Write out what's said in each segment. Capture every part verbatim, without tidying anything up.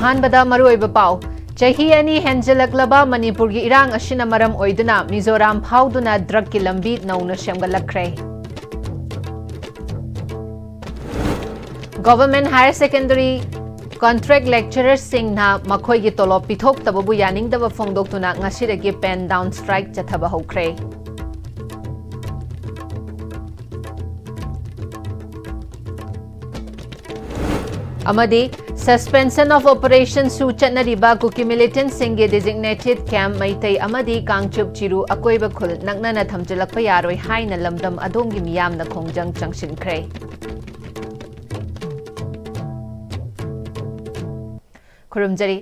ꯑꯍꯥꯟꯕꯗ ꯃꯔꯨꯑꯣꯏꯕ ꯄꯥꯎ꯫ ꯆꯍꯤ ꯑꯅꯤ ꯍꯦꯟꯖꯤꯜꯂꯛꯂꯕ ꯃꯅꯤꯄꯨꯔꯒꯤ ꯏꯔꯥꯡ ꯑꯁꯤꯅ ꯃꯔꯝ ꯑꯣꯏꯗꯨꯅ ꯃꯤꯖꯣꯔꯥꯝ ꯐꯥꯎꯗꯨꯅ ꯗ꯭ꯔꯒꯀꯤ ꯂꯝꯕꯤ ꯅꯧꯅ ꯁꯦꯝꯒꯠꯂꯛꯈ꯭ꯔꯦ꯫ Government Higher Secondary contract lecturerꯁꯤꯡꯅ ꯃꯈꯣꯏꯒꯤ ꯇꯣꯂꯣꯞ ꯄꯤꯊꯣꯛꯇꯕꯕꯨ ꯌꯥꯅꯤꯡꯗꯕ ꯐꯣꯡꯗꯣꯛꯇꯨꯅ ꯉꯁꯤꯗꯒꯤ pen down strike ꯆꯠꯊꯕ ꯍꯧꯈ꯭ꯔꯦ꯫ ꯑꯃꯗꯤ Suspension of Operationꯁꯨ ꯆꯠꯅꯔꯤꯕ ꯀꯨꯀꯤ militantꯁꯤꯡꯒꯤ designated camp ꯃꯩꯇꯩ ꯑꯃꯗꯤ ꯀꯥꯡꯆꯨꯞ ꯆꯤꯔꯨ ꯑꯀꯣꯏꯕ ꯈꯨꯜ ꯅꯛꯅꯅ ꯊꯝꯖꯤꯜꯂꯛꯄ ꯌꯥꯔꯣꯏ ꯍꯥꯏꯅ ꯂꯝꯗꯝ ꯑꯗꯣꯝꯒꯤ ꯃꯤꯌꯥꯝꯅ ꯈꯣꯡꯖꯪ ꯆꯪꯁꯤꯟꯈ꯭ꯔꯦ꯫ ꯈꯨꯔꯨꯝꯖꯔꯤ꯫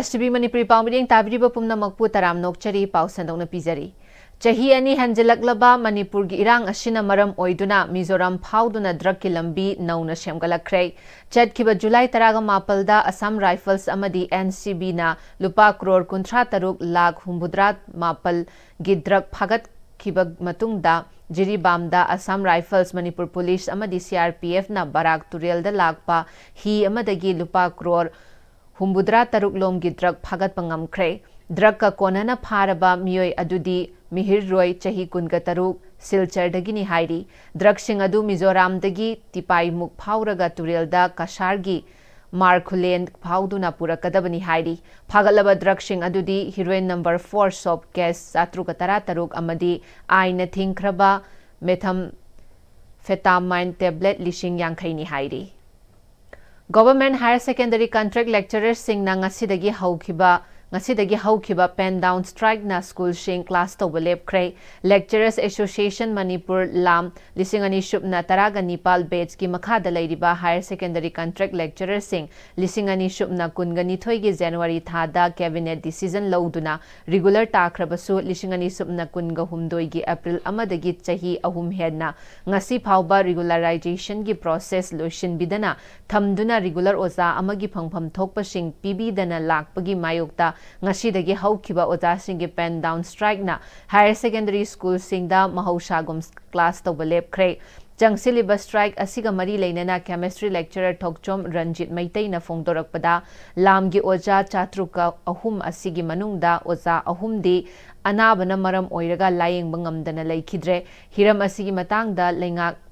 STV ꯃꯅꯤꯄꯨꯔꯤ ꯄꯥꯎ ꯃꯤꯠꯌꯦꯡ ꯇꯥꯕꯤꯔꯤꯕ ꯄꯨꯝꯅꯃꯛꯄꯨ ꯇꯔꯥꯝꯅ ꯑꯣꯛꯆꯔꯤ꯫ ꯄꯥꯎ ꯁꯟꯗꯣꯛꯅ ꯄꯤꯖꯔꯤ꯫ ꯆꯍꯤ ꯑꯅꯤ ꯍꯦꯟꯖꯤꯜꯂꯛꯂꯕ ꯃꯅꯤꯄꯨꯔꯒꯤ ꯏꯔꯥꯡ ꯑꯁꯤꯅ ꯃꯔꯝ ꯑꯣꯏꯗꯨꯅ ꯃꯤꯖꯣꯔꯥꯝ ꯐꯥꯎꯗꯨꯅ ꯗ꯭ꯔꯒꯀꯤ ꯂꯝꯕꯤ ꯅꯧꯅ ꯁꯦꯝꯒꯠꯂꯛꯈ꯭ꯔꯦ꯫ ꯆꯠꯈꯤꯕ ꯖꯨꯂꯥꯏ ꯇꯔꯥꯒ ꯃꯥꯄꯜꯗ ꯑꯁꯥꯝ ꯔꯥꯏꯐꯜꯁ ꯑꯃꯗꯤ NCBꯅ ꯂꯨꯄꯥ ꯀ꯭ꯔꯣꯔ ꯀꯨꯟꯊ꯭ꯔꯥ ꯇꯔꯨꯛ ꯂꯥꯈ ꯍꯨꯝꯐꯨꯇꯔꯥ ꯃꯥꯄꯜꯒꯤ ꯗ꯭ꯔꯒ ꯐꯥꯒꯠꯈꯤꯕ ꯃꯇꯨꯡꯗ, ꯖꯤꯔꯤꯕꯥꯝꯗ ꯑꯁꯥꯝ ꯔꯥꯏꯐꯜꯁ, ꯃꯅꯤꯄꯨꯔ ꯄꯨꯂꯤꯁ ꯑꯃꯗꯤ CRPFꯅ ꯕꯔꯥꯛ ꯇꯨꯔꯦꯜꯗ ꯂꯥꯛꯄ ꯍꯤ ꯑꯃꯗꯒꯤ ꯂꯨꯄꯥ ꯀ꯭ꯔꯣꯔ ꯍꯨꯝꯐꯨꯇꯔꯥ ꯇꯔꯨꯛ ꯂꯣꯝꯒꯤ ꯗ꯭ꯔꯒ ꯐꯥꯒꯠꯄ ꯉꯝꯈ꯭ꯔꯦ꯫ ꯗ꯭ꯔꯒꯀ ꯀꯣꯟꯅꯅ ꯐꯥꯔꯕ ꯃꯤꯑꯣꯏ ꯑꯗꯨꯗꯤ ꯃꯤꯍꯤꯔ ꯔꯣꯏ, ꯆꯍꯤ ꯀꯨꯟꯒ ꯇꯔꯨꯛ, ꯁꯤꯜꯆꯔꯗꯒꯤꯅꯤ ꯍꯥꯏꯔꯤ꯫ ꯗ꯭ꯔꯒꯁꯤꯡ ꯑꯗꯨ ꯃꯤꯖꯣꯔꯥꯝꯗꯒꯤ ꯇꯤꯄꯥꯏꯃꯨꯛ ꯐꯥꯎꯔꯒ ꯇꯨꯔꯦꯜꯗ ꯀꯁꯥꯔꯒꯤ ꯃꯥꯔꯈꯨꯂꯦꯟ ꯐꯥꯎꯗꯨꯅ ꯄꯨꯔꯛꯀꯗꯕꯅꯤ ꯍꯥꯏꯔꯤ꯫ ꯐꯥꯒꯠꯂꯕ ꯗ꯭ꯔꯒꯁꯤꯡ ꯑꯗꯨꯗꯤ heroin number four soap case ꯆꯥꯇ꯭ꯔꯨꯛꯀ ꯇꯔꯥ ꯇꯔꯨꯛ ꯑꯃꯗꯤ ꯑꯥꯏꯟꯅ ꯊꯤꯡꯈ꯭ꯔꯕ methamphetamine tablet ꯂꯤꯁꯤꯡ ꯌꯥꯡꯈꯩꯅꯤ ꯍꯥꯏꯔꯤ꯫ Government Higher Secondary contract lecturerꯁꯤꯡꯅ ꯉꯁꯤꯗꯒꯤ ꯍꯧꯈꯤꯕ, ꯉꯁꯤꯗꯒꯤ ꯍꯧꯈꯤꯕ pen down strikeꯅ ꯁ꯭ꯀꯨꯜꯁꯤꯡ class ꯇꯧꯕ ꯂꯦꯞꯈ꯭ꯔꯦ꯫ Lecturers Association ꯃꯅꯤꯄꯨꯔ ꯂꯥꯝ ꯂꯤꯁꯤꯡ ꯑꯅꯤ ꯁꯨꯞꯅ ꯇꯔꯥꯒ ꯅꯤꯄꯥꯜ batchꯀꯤ ꯃꯈꯥꯗ ꯂꯩꯔꯤꯕ higher secondary contract lecturerꯁꯤꯡ ꯂꯤꯁꯤꯡ ꯑꯅꯤ ꯁꯨꯞꯅ ꯀꯨꯟꯒ ꯅꯤꯊꯣꯏꯒꯤ January ꯊꯥꯗ cabinet decision ꯂꯧꯗꯨꯅ regular ꯇꯥꯈ꯭ꯔꯕꯁꯨ, ꯂꯤꯁꯤꯡ ꯑꯅꯤ ꯁꯨꯞꯅ ꯀꯨꯟꯒ ꯍꯨꯝꯗꯣꯏꯒꯤ April ꯑꯃꯗꯒꯤ ꯆꯍꯤ ꯑꯍꯨꯝ ꯍꯦꯟꯅ ꯉꯁꯤ ꯐꯥꯎꯕ regularization ꯒꯤ process ꯂꯣꯏꯁꯤꯟꯕꯤꯗꯅ ꯊꯝꯗꯨꯅ regular ꯑꯣꯖꯥ ꯑꯃꯒꯤ ꯐꯪꯐꯝ ꯊꯣꯛꯄꯁꯤꯡ ꯄꯤꯕꯤꯗꯅ ꯂꯥꯛꯄꯒꯤ ꯃꯥꯌꯣꯛꯇ ꯉꯁꯤꯗꯒꯤ ꯍꯧꯈꯤꯕ ꯑꯣꯖꯥꯁꯤꯡꯒꯤ pen down strikeꯅ higher secondary ꯁ꯭ꯀꯨꯜꯁꯤꯡꯗ ꯃꯍꯧꯁꯥꯒꯨꯝ class ꯇꯧꯕ ꯂꯦꯞꯈ꯭ꯔꯦ꯫ ꯆꯪꯁꯤꯜꯂꯤꯕ strike ꯑꯁꯤꯒ ꯃꯔꯤ ꯂꯩꯅꯅ chemistry lecturer ꯊꯣꯛꯆꯣꯝ ꯔꯟꯖꯤꯠ ꯃꯩꯇꯩꯅ ꯐꯣꯡꯗꯣꯔꯛꯄꯗ, ꯂꯥꯝꯒꯤ ꯑꯣꯖꯥ ꯆꯥꯇ꯭ꯔꯨꯛꯀ ꯑꯍꯨꯝ ꯑꯁꯤꯒꯤ ꯃꯅꯨꯡꯗ ꯑꯣꯖꯥ ꯑꯍꯨꯝꯗꯤ ꯑꯅꯥꯕꯅ ꯃꯔꯝ ꯑꯣꯏꯔꯒ ꯂꯥꯌꯦꯡꯕ ꯉꯝꯗꯅ ꯂꯩꯈꯤꯗ꯭ꯔꯦ꯫ ꯍꯤꯔꯝ ꯑꯁꯤꯒꯤ ꯃꯇꯥꯡꯗ ꯂꯩꯉꯥꯛ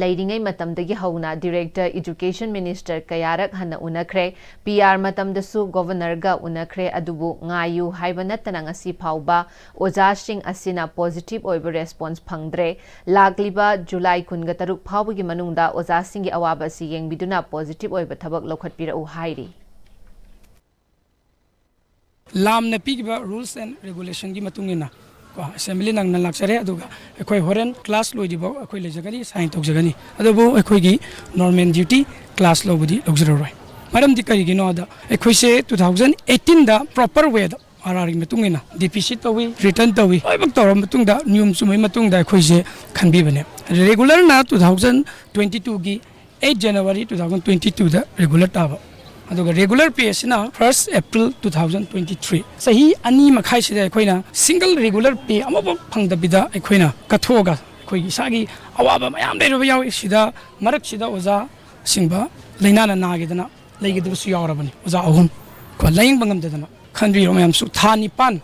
ꯂꯩꯔꯤꯉꯩ ꯃꯇꯝꯗꯒꯤ ꯍꯧꯅ Director Education Minister ꯀꯌꯥꯔꯛ ꯍꯟꯅ ꯎꯅꯈ꯭ꯔꯦ꯫ ꯄꯤ ꯑꯥꯔ ꯃꯇꯝꯗꯁꯨ Governorꯒ ꯎꯅꯈ꯭ꯔꯦ, ꯑꯗꯨꯕꯨ ꯉꯥꯏꯌꯨ ꯍꯥꯏꯕ ꯅꯠꯇꯅ ꯉꯁꯤ ꯐꯥꯎꯕ ꯑꯣꯖꯥꯁꯤꯡ ꯑꯁꯤꯅ positive ꯑꯣꯏꯕ response ꯐꯪꯗ꯭ꯔꯦ꯫ ꯂꯥꯛꯂꯤꯕ ꯖꯨꯂꯥꯏ ꯀꯨꯟꯒ ꯇꯔꯨꯛ ꯐꯥꯎꯕꯒꯤ ꯃꯅꯨꯡꯗ ꯑꯣꯖꯥꯁꯤꯡꯒꯤ ꯑꯋꯥꯕ ꯑꯁꯤ ꯌꯦꯡꯕꯤꯗꯨꯅ positive ꯑꯣꯏꯕ ꯊꯕꯛ ꯂꯧꯈꯠꯄꯤꯔꯛꯎ ꯍꯥꯏꯔꯤ꯫ ꯂꯥꯝꯅ ꯄꯤꯈꯤꯕ rules and regulationꯒꯤ ꯃꯇꯨꯡ ꯏꯟꯅ ꯀꯣ, assembly ꯅꯪꯅ ꯂꯥꯛꯆꯔꯦ, ꯑꯗꯨꯒ ꯑꯩꯈꯣꯏ ꯍꯣꯔꯦꯟ class ꯂꯣꯏꯗ꯭ꯔꯤꯐꯥꯎ ꯑꯩꯈꯣꯏ ꯂꯩꯖꯒꯅꯤ, sign ꯇꯧꯖꯒꯅꯤ, ꯑꯗꯨꯕꯨ ꯑꯩꯈꯣꯏꯒꯤ normal duty class ꯂꯧꯕꯗꯤ ꯂꯧꯖꯔꯔꯣꯏ꯫ ꯃꯔꯝꯗꯤ ꯀꯔꯤꯒꯤꯅꯣꯗ, ꯑꯩꯈꯣꯏꯁꯦ two thousand eighteenꯗ proper wayꯗ ꯑꯥꯔ ꯑꯥꯔꯒꯤ ꯃꯇꯨꯡ ꯏꯟꯅ deficit ꯇꯧꯏ, return ꯇꯧꯏ, ꯂꯣꯏꯅꯃꯛ ꯇꯧꯔꯕ ꯃꯇꯨꯡꯗ, ꯅꯤꯌꯣꯝ ꯆꯨꯝꯕꯒꯤ ꯃꯇꯨꯡꯗ ꯑꯩꯈꯣꯏꯁꯦ ꯈꯟꯕꯤꯕꯅꯦ꯫ Regularꯅ two thousand twenty twoꯒꯤ eight January two thousand twenty twoꯗ regular ꯇꯥꯕ, ꯑꯗꯨꯒ regular pay ꯑꯁꯤꯅ first April two thousand twenty three꯫ ꯆꯍꯤ ꯑꯅꯤ ꯃꯈꯥꯏꯁꯤꯗ ꯑꯩꯈꯣꯏꯅ single regular pay ꯑꯃꯐꯥꯎ ꯐꯪꯗꯕꯤꯗ ꯑꯩꯈꯣꯏꯅ ꯀꯠꯊꯣꯛꯑꯒ, ꯑꯩꯈꯣꯏꯒꯤ ꯏꯁꯥꯒꯤ ꯑꯋꯥꯕ ꯃꯌꯥꯝ ꯂꯩꯔꯕ ꯌꯥꯎꯏ꯫ ꯁꯤꯗ ꯃꯔꯛꯁꯤꯗ ꯑꯣꯖꯥ ꯁꯤꯡꯕ ꯂꯥꯏꯅꯥꯅ ꯅꯥꯈꯤꯗꯅ ꯂꯩꯒꯗꯕꯁꯨ ꯌꯥꯎꯔꯕꯅꯤ꯫ ꯑꯣꯖꯥ ꯑꯍꯨꯝ ꯀꯣ, ꯂꯥꯌꯦꯡꯕ ꯉꯝꯗꯗꯅ꯫ ꯈꯟꯕꯤꯔꯣ ꯃꯌꯥꯝꯁꯨ, ꯊꯥ ꯅꯤꯄꯥꯟ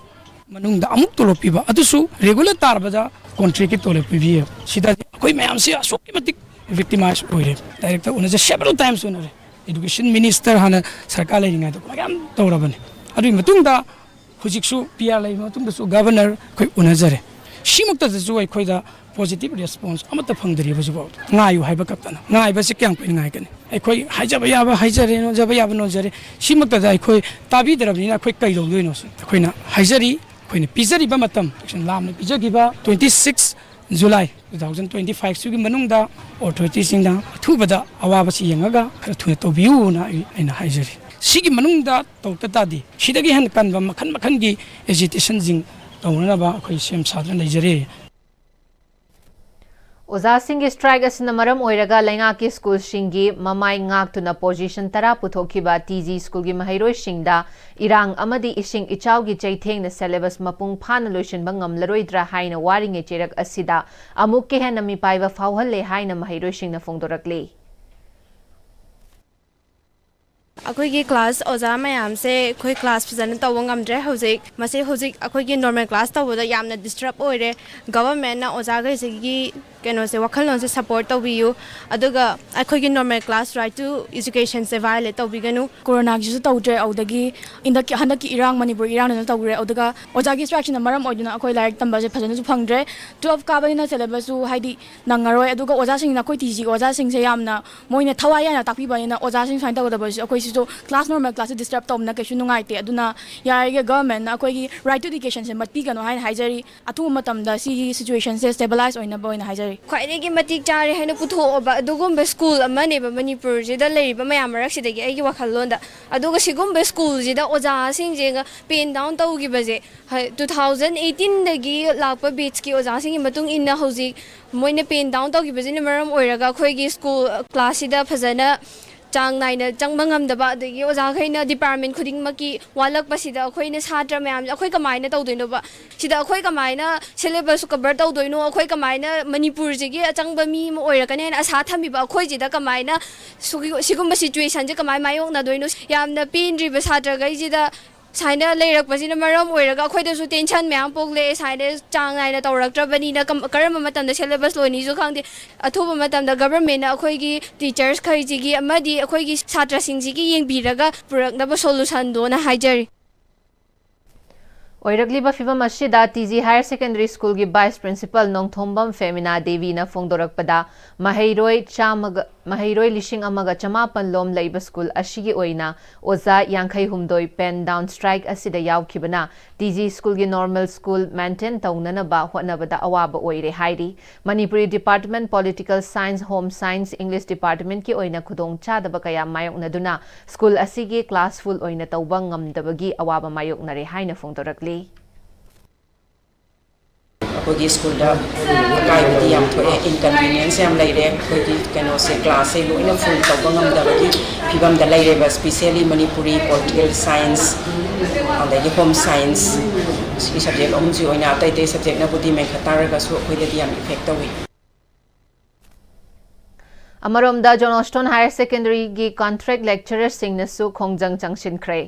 ꯃꯅꯨꯡꯗ ꯑꯃꯨꯛ ꯇꯣꯂꯣꯞ ꯄꯤꯕ, ꯑꯗꯨꯁꯨ regular ꯇꯥꯔꯕꯗ contractꯀꯤ ꯇꯣꯂꯣꯞ ꯄꯤꯕꯤꯌꯦ꯫ ꯁꯤꯗꯗꯤ ꯑꯩꯈꯣꯏ ꯃꯌꯥꯝꯁꯤ ꯑꯁꯨꯛꯀꯤ ꯃꯇꯤꯛ victimize ꯑꯣꯏꯔꯦ꯫ Director ꯎꯅꯖ several times ꯎꯅꯔꯦ꯫ Education Minister ꯍꯥꯟꯅ ꯁꯔꯀꯥꯔ ꯂꯩꯔꯤꯉꯩꯗ ꯃꯌꯥꯝ ꯇꯧꯔꯕꯅꯤ꯫ ꯑꯗꯨꯒꯤ ꯃꯇꯨꯡꯗ ꯍꯧꯖꯤꯛꯁꯨ P R ꯂꯩꯕ ꯃꯇꯨꯡꯗꯁꯨ Governor ꯑꯩꯈꯣꯏ ꯎꯅꯖꯔꯦ꯫ ꯁꯤꯃꯛꯇꯗꯁꯨ ꯑꯩꯈꯣꯏꯗ positive response ꯑꯃꯠꯇ ꯐꯪꯗ꯭ꯔꯤ ꯍꯧꯖꯤꯛꯐꯥꯎ꯫ ꯉꯥꯏꯌꯨ ꯍꯥꯏꯕ ꯈꯛꯇꯅ꯫ ꯉꯥꯏꯕꯁꯤ ꯀꯌꯥꯝ ꯀꯨꯏꯅ ꯉꯥꯏꯒꯅꯤ? ꯑꯩꯈꯣꯏ ꯍꯥꯏꯖꯕ ꯌꯥꯕ ꯍꯥꯏꯖꯔꯦ, ꯅꯣꯟꯖꯕ ꯌꯥꯕ ꯅꯣꯟꯖꯔꯦ꯫ ꯁꯤꯃꯛꯇꯗ ꯑꯩꯈꯣꯏ ꯇꯥꯕꯤꯗ꯭ꯔꯕꯅꯤꯅ ꯑꯩꯈꯣꯏ ꯀꯩꯗꯧꯗꯣꯏꯅꯣ? ꯑꯩꯈꯣꯏꯅ ꯍꯥꯏꯖꯔꯤ, ꯑꯩꯈꯣꯏꯅ ꯄꯤꯖꯔꯤꯕ ꯃꯇꯝ, ꯂꯥꯝꯅ ꯄꯤꯖꯈꯤꯕ twenty six July two thousand twenty five ꯁꯤꯒꯤ ꯃꯅꯨꯡꯗ authorityꯁꯤꯡꯅ ꯑꯊꯨꯕꯗ ꯑꯋꯥꯕꯁꯤ ꯌꯦꯡꯉꯒ ꯈꯔ ꯊꯨꯅ ꯇꯧꯕꯤꯌꯨꯅ ꯑꯩ, ꯑꯩꯅ ꯍꯥꯏꯖꯔꯤ꯫ ꯁꯤꯒꯤ ꯃꯅꯨꯡꯗ ꯇꯧꯔꯛꯇ ꯇꯥꯔꯗꯤ ꯁꯤꯗꯒꯤ ꯍꯦꯟꯅ ꯀꯟꯕ ꯃꯈꯜ ꯃꯈꯜꯒꯤ agitationꯁꯤꯡ ꯇꯧꯅꯅꯕ ꯑꯩꯈꯣꯏ ꯁꯦꯝ ꯁꯥꯗꯨꯅ ꯂꯩꯖꯔꯤ꯫ ꯑꯣꯖꯥꯁꯤꯡꯒꯤ ꯁ꯭ꯇ꯭ꯔꯥꯏꯛ ꯑꯁꯤꯅ ꯃꯔꯝ ꯑꯣꯏꯔꯒ ꯂꯩꯉꯥꯛꯀꯤ ꯁ꯭ꯀꯨꯜꯁꯤꯡꯒꯤ ꯃꯃꯥꯏ ꯉꯥꯛꯇꯨꯅ ꯄꯣꯖꯤꯁꯟ ꯇꯔꯥ ꯄꯨꯊꯣꯛꯈꯤꯕ ꯇꯤ ꯖꯤ ꯁ꯭ꯀꯨꯜꯒꯤ ꯃꯍꯩꯔꯣꯏꯁꯤꯡꯗ ꯏꯔꯥꯡ ꯑꯃꯗꯤ ꯏꯁꯤꯡ ꯏꯆꯥꯎꯒꯤ ꯆꯩꯊꯦꯡꯅ ꯁꯦꯂꯦꯕꯁ ꯃꯄꯨꯡ ꯐꯥꯅ ꯂꯣꯏꯁꯤꯟꯕ ꯉꯝꯂꯔꯣꯏꯗ꯭ꯔꯥ ꯍꯥꯏꯅ ꯋꯥꯔꯤꯉꯩ ꯆꯩꯔꯛ ꯑꯁꯤꯗ ꯑꯃꯨꯛꯀ ꯍꯦꯟꯅ ꯃꯤꯄꯥꯏꯕ ꯐꯥꯎꯍꯜꯂꯦ ꯍꯥꯏꯅ ꯃꯍꯩꯔꯣꯏꯁꯤꯡꯅ ꯐꯣꯡꯗꯣꯔꯛꯂꯤ꯫ ꯑꯩꯈꯣꯏꯒꯤ ꯀ꯭ꯂꯥꯁ ꯑꯣꯖꯥ ꯃꯌꯥꯝꯁꯦ ꯑꯩꯈꯣꯏ ꯀ꯭ꯂꯥꯁ ꯐꯖꯅ ꯇꯧꯕ ꯉꯝꯗ꯭ꯔꯦ ꯍꯧꯖꯤꯛ꯫ ꯃꯁꯤ ꯍꯧꯖꯤꯛ ꯑꯩꯈꯣꯏꯒꯤ ꯅꯣꯔꯃꯦꯜ ꯀ꯭ꯂꯥꯁ ꯇꯧꯕꯗ ꯌꯥꯝꯅ ꯗꯤꯁꯇꯔꯕ ꯑꯣꯏꯔꯦ꯫ ꯒꯚꯔꯟꯃꯦꯟꯠꯅ ꯑꯣꯖꯥꯈꯩꯁꯤꯒꯤ ꯀꯩꯅꯣꯁꯦ, ꯋꯥꯈꯜꯂꯣꯟꯁꯦ ꯁꯄꯣꯔꯠ ꯇꯧꯕꯤꯌꯨ꯫ ꯑꯗꯨꯒ ꯑꯩꯈꯣꯏꯒꯤ ꯅꯣꯔꯃꯦꯜ ꯀ꯭ꯂꯥꯁ ꯔꯥꯏꯠ ꯇꯨ ꯏꯖꯨꯀꯦꯁꯟꯁꯦ ꯚꯥꯏꯑꯣꯂꯦꯠ ꯇꯧꯕꯤꯒꯅꯨ꯫ ꯀꯣꯔꯣꯅꯥꯒꯤꯁꯨ ꯇꯧꯗ꯭ꯔꯦ, ꯑꯗꯨꯗꯒꯤ ꯍꯟꯗꯛꯀꯤ, ꯍꯟꯗꯛꯀꯤ ꯏꯔꯥꯡ, ꯃꯅꯤꯄꯨꯔ ꯏꯔꯥꯡꯗꯨꯅ ꯇꯧꯈ꯭ꯔꯦ꯫ ꯑꯗꯨꯒ ꯑꯣꯖꯥꯒꯤ ꯁ꯭ꯇ꯭ꯔꯥꯏꯛꯁꯤꯅ ꯃꯔꯝ ꯑꯣꯏꯗꯨꯅ ꯑꯩꯈꯣꯏ ꯂꯥꯏꯔꯤꯛ ꯇꯝꯕꯁꯦ ꯐꯖꯅꯁꯨ ꯐꯪꯗ꯭ꯔꯦ꯫ ꯇꯨꯋꯦꯜꯐ ꯀꯥꯕꯅꯤꯅ ꯁꯦꯂꯦꯕꯁꯁꯨ ꯍꯥꯏꯗꯤ ꯅꯪꯉꯔꯣꯏ꯫ ꯑꯗꯨꯒ ꯑꯣꯖꯥꯁꯤꯡꯅ, ꯑꯩꯈꯣꯏ ꯇꯤ ꯖꯤꯒꯤ ꯑꯣꯖꯥꯁꯤꯡꯁꯦ ꯌꯥꯝꯅ ꯃꯣꯏꯅ ꯊꯋꯥꯏ ꯌꯥꯝꯅ ꯇꯥꯛꯄꯤꯕꯅꯤꯅ ꯑꯣꯖꯥꯁꯤꯡ ꯁꯨꯃꯥꯏꯅ ꯇꯧꯒꯗꯕꯁꯦ ꯑꯩꯈꯣꯏꯁꯤꯁꯨ ꯀ꯭ꯂꯥꯁ ꯅꯣꯔꯃꯦꯜ ꯀ꯭ꯂꯥꯁꯁꯦ ꯗꯤꯁꯇꯔꯕ ꯇꯧꯕꯅ ꯀꯩꯁꯨ ꯅꯨꯡꯉꯥꯏꯇꯦ꯫ ꯑꯗꯨꯅ ꯌꯥꯔꯤꯒꯩ ꯒꯚꯔꯟꯃꯦꯟꯠꯅ ꯑꯩꯈꯣꯏꯒꯤ ꯔꯥꯏꯠ ꯇꯨ ꯏꯗꯨꯀꯦꯁꯟꯁꯦ ꯃꯠꯄꯤꯒꯅꯣ ꯍꯥꯏꯅ ꯍꯥꯏꯖꯔꯤ꯫ ꯑꯊꯨꯕ ꯃꯇꯝꯗ ꯁꯤꯒꯤ ꯁꯤꯆꯨꯋꯦꯁꯟꯁꯦ ꯁ꯭ꯇꯦꯕꯤꯂꯥꯏꯁ ꯑꯣꯏꯅꯕ ꯑꯣꯏꯅ ꯍꯥꯏꯖꯔꯤ꯫ ꯈ꯭ꯋꯥꯏꯗꯒꯤ ꯃꯇꯤꯛ ꯆꯥꯔꯦ ꯍꯥꯏꯅ ꯄꯨꯊꯣꯛꯑꯕ ꯑꯗꯨꯒꯨꯝꯕ ꯁ꯭ꯀꯨꯜ ꯑꯃꯅꯦꯕ ꯃꯅꯤꯄꯨꯔꯁꯤꯗ ꯂꯩꯔꯤꯕ ꯃꯌꯥꯝ ꯃꯔꯛꯁꯤꯗꯒꯤ, ꯑꯩꯒꯤ ꯋꯥꯈꯜꯂꯣꯟꯗ꯫ ꯑꯗꯨꯒ ꯁꯤꯒꯨꯝꯕ ꯁ꯭ꯀꯨꯜꯁꯤꯗ ꯑꯣꯖꯥꯁꯤꯡꯁꯦ ꯄꯦꯟ ꯗꯥꯎꯟ ꯇꯧꯈꯤꯕꯁꯦ, ꯇꯨ ꯊꯥꯎꯖꯟ ꯑꯩꯠꯇꯤꯟꯗꯒꯤ ꯂꯥꯛꯄ ꯕꯦꯠꯁꯀꯤ ꯑꯣꯖꯥꯁꯤꯡꯒꯤ ꯃꯇꯨꯡ ꯏꯟꯅ ꯍꯧꯖꯤꯛ ꯃꯣꯏꯅ ꯄꯦꯟ ꯗꯥꯎꯟ ꯇꯧꯈꯤꯕꯁꯤꯅ ꯃꯔꯝ ꯑꯣꯏꯔꯒ ꯑꯩꯈꯣꯏꯒꯤ ꯁ꯭ꯀꯨꯜ ꯀ꯭ꯂꯥꯁꯁꯤꯗ ꯐꯖꯅ ꯆꯥꯡ ꯅꯥꯏꯅ ꯆꯪꯕ ꯉꯝꯗꯕ, ꯑꯗꯒꯤ ꯑꯣꯖꯥꯈꯩꯅ ꯗꯤꯄꯥꯔꯠꯃꯦꯟ ꯈꯨꯗꯤꯡꯃꯛꯀꯤ ꯋꯥꯠꯂꯛꯄꯁꯤꯗ ꯑꯩꯈꯣꯏꯅ ꯁꯥꯇ꯭ꯔ ꯃꯌꯥꯝꯁꯦ ꯑꯩꯈꯣꯏ ꯀꯃꯥꯏꯅ ꯇꯧꯗꯣꯏꯅꯣꯕ? ꯁꯤꯗ ꯑꯩꯈꯣꯏ ꯀꯃꯥꯏꯅ ꯁꯦꯂꯦꯕꯁꯁꯨ ꯀꯚꯔ ꯇꯧꯗꯣꯏꯅꯣ? ꯑꯩꯈꯣꯏ ꯀꯃꯥꯏꯅ ꯃꯅꯤꯄꯨꯔꯁꯤꯒꯤ ꯑꯆꯪꯕ ꯃꯤ ꯑꯃ ꯑꯣꯏꯔꯛꯀꯅꯤ ꯍꯥꯏꯅ ꯑꯁꯥ ꯊꯝꯃꯤꯕ ꯑꯩꯈꯣꯏꯁꯤꯗ ꯀꯃꯥꯏꯅ ꯁꯨꯒꯤ-, ꯁꯤꯒꯨꯝꯕ ꯁꯤꯆꯨꯋꯦꯁꯟꯁꯦ ꯀꯃꯥꯏꯅ ꯃꯥꯌꯣꯛꯅꯗꯣꯏꯅꯣ? ꯌꯥꯝꯅ ꯄꯦꯟꯗ꯭ꯔꯤꯕ ꯁꯥꯇ꯭ꯔꯈꯩꯁꯤꯗ ꯁꯨꯃꯥꯏꯅ ꯂꯩꯔꯛꯄꯁꯤꯅ ꯃꯔꯝ ꯑꯣꯏꯔꯒ ꯑꯩꯈꯣꯏꯗꯁꯨ ꯇꯦꯟꯁꯟ ꯃꯌꯥꯝ ꯄꯣꯛꯂꯛꯑꯦ꯫ ꯁꯨꯃꯥꯏꯅ ꯆꯥꯡ ꯅꯥꯏꯅ ꯇꯧꯔꯛꯇ꯭ꯔꯕꯅꯤꯅ ꯀꯝ-, ꯀꯔꯝꯕ ꯃꯇꯝꯗ ꯁꯦꯂꯦꯕꯁ ꯂꯣꯏꯅꯤꯁꯨ ꯈꯪꯗꯦ꯫ ꯑꯊꯨꯕ ꯃꯇꯝꯗ ꯒꯚꯔꯟꯃꯦꯟꯠꯅ ꯑꯩꯈꯣꯏꯒꯤ ꯇꯤꯆꯔꯁꯈꯩꯁꯤꯒꯤ ꯑꯃꯗꯤ ꯑꯩꯈꯣꯏꯒꯤ ꯁꯥꯇ꯭ꯔꯁꯤꯡꯁꯤꯒꯤ ꯌꯦꯡꯕꯤꯔꯒ ꯄꯨꯔꯛꯅꯕ ꯁꯣꯂꯨꯁꯟꯗꯣꯅ ꯍꯥꯏꯖꯔꯤ꯫ ꯑꯣꯏꯔꯛꯂꯤꯕ ꯐꯤꯚꯝ ꯑꯁꯤꯗ ꯇꯤ ꯖꯤ ꯍꯥꯌꯔ ꯁꯦꯀꯦꯟꯗꯔꯤ ꯁ꯭ꯀꯨꯜꯒꯤ ꯚꯥꯏꯁ ꯄ꯭ꯔꯤꯟꯁꯤꯄꯜ ꯅꯣꯡꯊꯣꯝꯕꯝ ꯐꯦꯃꯤꯅꯥ ꯗꯦꯕꯤꯅ ꯐꯣꯡꯗꯣꯔꯛꯄꯗ, ꯃꯍꯩꯔꯣꯏ ꯆꯥꯝꯃꯒ, ꯃꯍꯩꯔꯣꯏ ꯂꯤꯁꯤꯡ ꯑꯃꯒ ꯆꯃꯥꯄꯟ ꯂꯣꯝ ꯂꯩꯕ ꯁ꯭ꯀꯨꯜ ꯑꯁꯤꯒꯤ ꯑꯣꯏꯅ ꯑꯣꯖꯥ ꯌꯥꯡꯈꯩ ꯍꯨꯝꯗꯣꯏ ꯄꯦꯟ ꯗꯥꯎꯟ ꯁ꯭ꯇ꯭ꯔꯥꯏꯛ ꯑꯁꯤꯗ ꯌꯥꯎꯈꯤꯕꯅ ꯇꯤ ꯖꯤ ꯁ꯭ꯀꯨꯜꯒꯤ ꯅꯣꯔꯃꯦꯜ ꯁ꯭ꯀꯨꯜ ꯃꯦꯟꯇꯦꯟ ꯇꯧꯅꯅꯕ ꯍꯣꯠꯅꯕꯗ ꯑꯋꯥꯕ ꯑꯣꯏꯔꯦ ꯍꯥꯏꯔꯤ꯫ Manipuri department, political science, home science, English ꯗꯤꯄꯥꯔꯠꯃꯦꯟꯠꯀꯤ ꯑꯣꯏꯅ ꯈꯨꯗꯣꯡꯆꯥꯗꯕ ꯀꯌꯥ ꯃꯥꯌꯣꯛꯅꯗꯨꯅ ꯁ꯭ꯀꯨꯜ ꯑꯁꯤꯒꯤ ꯀ꯭ꯂꯥꯁ ꯐꯨꯜ ꯑꯣꯏꯅ ꯇꯧꯕ ꯉꯝꯗꯕꯒꯤ ꯑꯋꯥꯕ ꯃꯥꯌꯣꯛꯅꯔꯦ ꯍꯥꯏꯅ ꯐꯣꯡꯗꯣꯔꯛꯂꯤ꯫ ꯑꯩꯈꯣꯏꯒꯤ ꯁ꯭ꯀꯨꯜꯗ ꯑꯀꯥꯏꯕꯗꯤ ꯌꯥꯝ ꯊꯣꯛꯑꯦ, ꯏꯟꯀꯟꯚꯤꯅꯤꯌꯦꯟꯁ ꯌꯥꯝ ꯂꯩꯔꯦ꯫ ꯑꯩꯈꯣꯏꯒꯤ ꯀꯩꯅꯣꯁꯦ, ꯀ꯭ꯂꯥꯁꯁꯦ ꯂꯣꯏꯅ ꯐꯨꯜ ꯇꯧꯕ ꯉꯝꯗꯕꯒꯤ ꯐꯤꯕꯝꯗ ꯂꯩꯔꯦꯕ꯫ ꯁ꯭ꯄꯤꯁꯦꯜꯂꯤ ꯃꯅꯤꯄꯨꯔꯤ, ꯄꯣꯂꯤꯇꯤꯀꯦꯜ ꯁꯥꯏꯟꯁ, ꯑꯗꯒꯤ ꯍꯣꯝ ꯁꯥꯏꯟꯁ, ꯁꯤꯒꯤ ꯁꯕꯖꯦꯛ ꯑꯍꯨꯝꯁꯤ ꯑꯣꯏꯅ꯫ ꯑꯇꯩ ꯑꯇꯩ ꯁꯕꯖꯦꯛꯅꯕꯨꯗꯤ ꯃꯦꯟꯈꯠ ꯇꯥꯔꯒꯁꯨ ꯑꯩꯈꯣꯏꯗꯗꯤ ꯌꯥꯝ ꯏꯐꯦꯛ ꯇꯧꯏ꯫ ꯑꯃꯔꯣꯝꯗ, ꯖꯣꯟꯁꯇꯣꯟ ꯍꯥꯌꯔ ꯁꯦꯀꯦꯟꯗꯔꯤꯒꯤ ꯀꯟꯇ꯭ꯔꯦꯛ ꯂꯦꯛꯆꯔꯔꯁꯤꯡꯅꯁꯨ ꯈꯣꯡꯖꯪ ꯆꯪꯁꯤꯟꯈ꯭ꯔꯦ꯫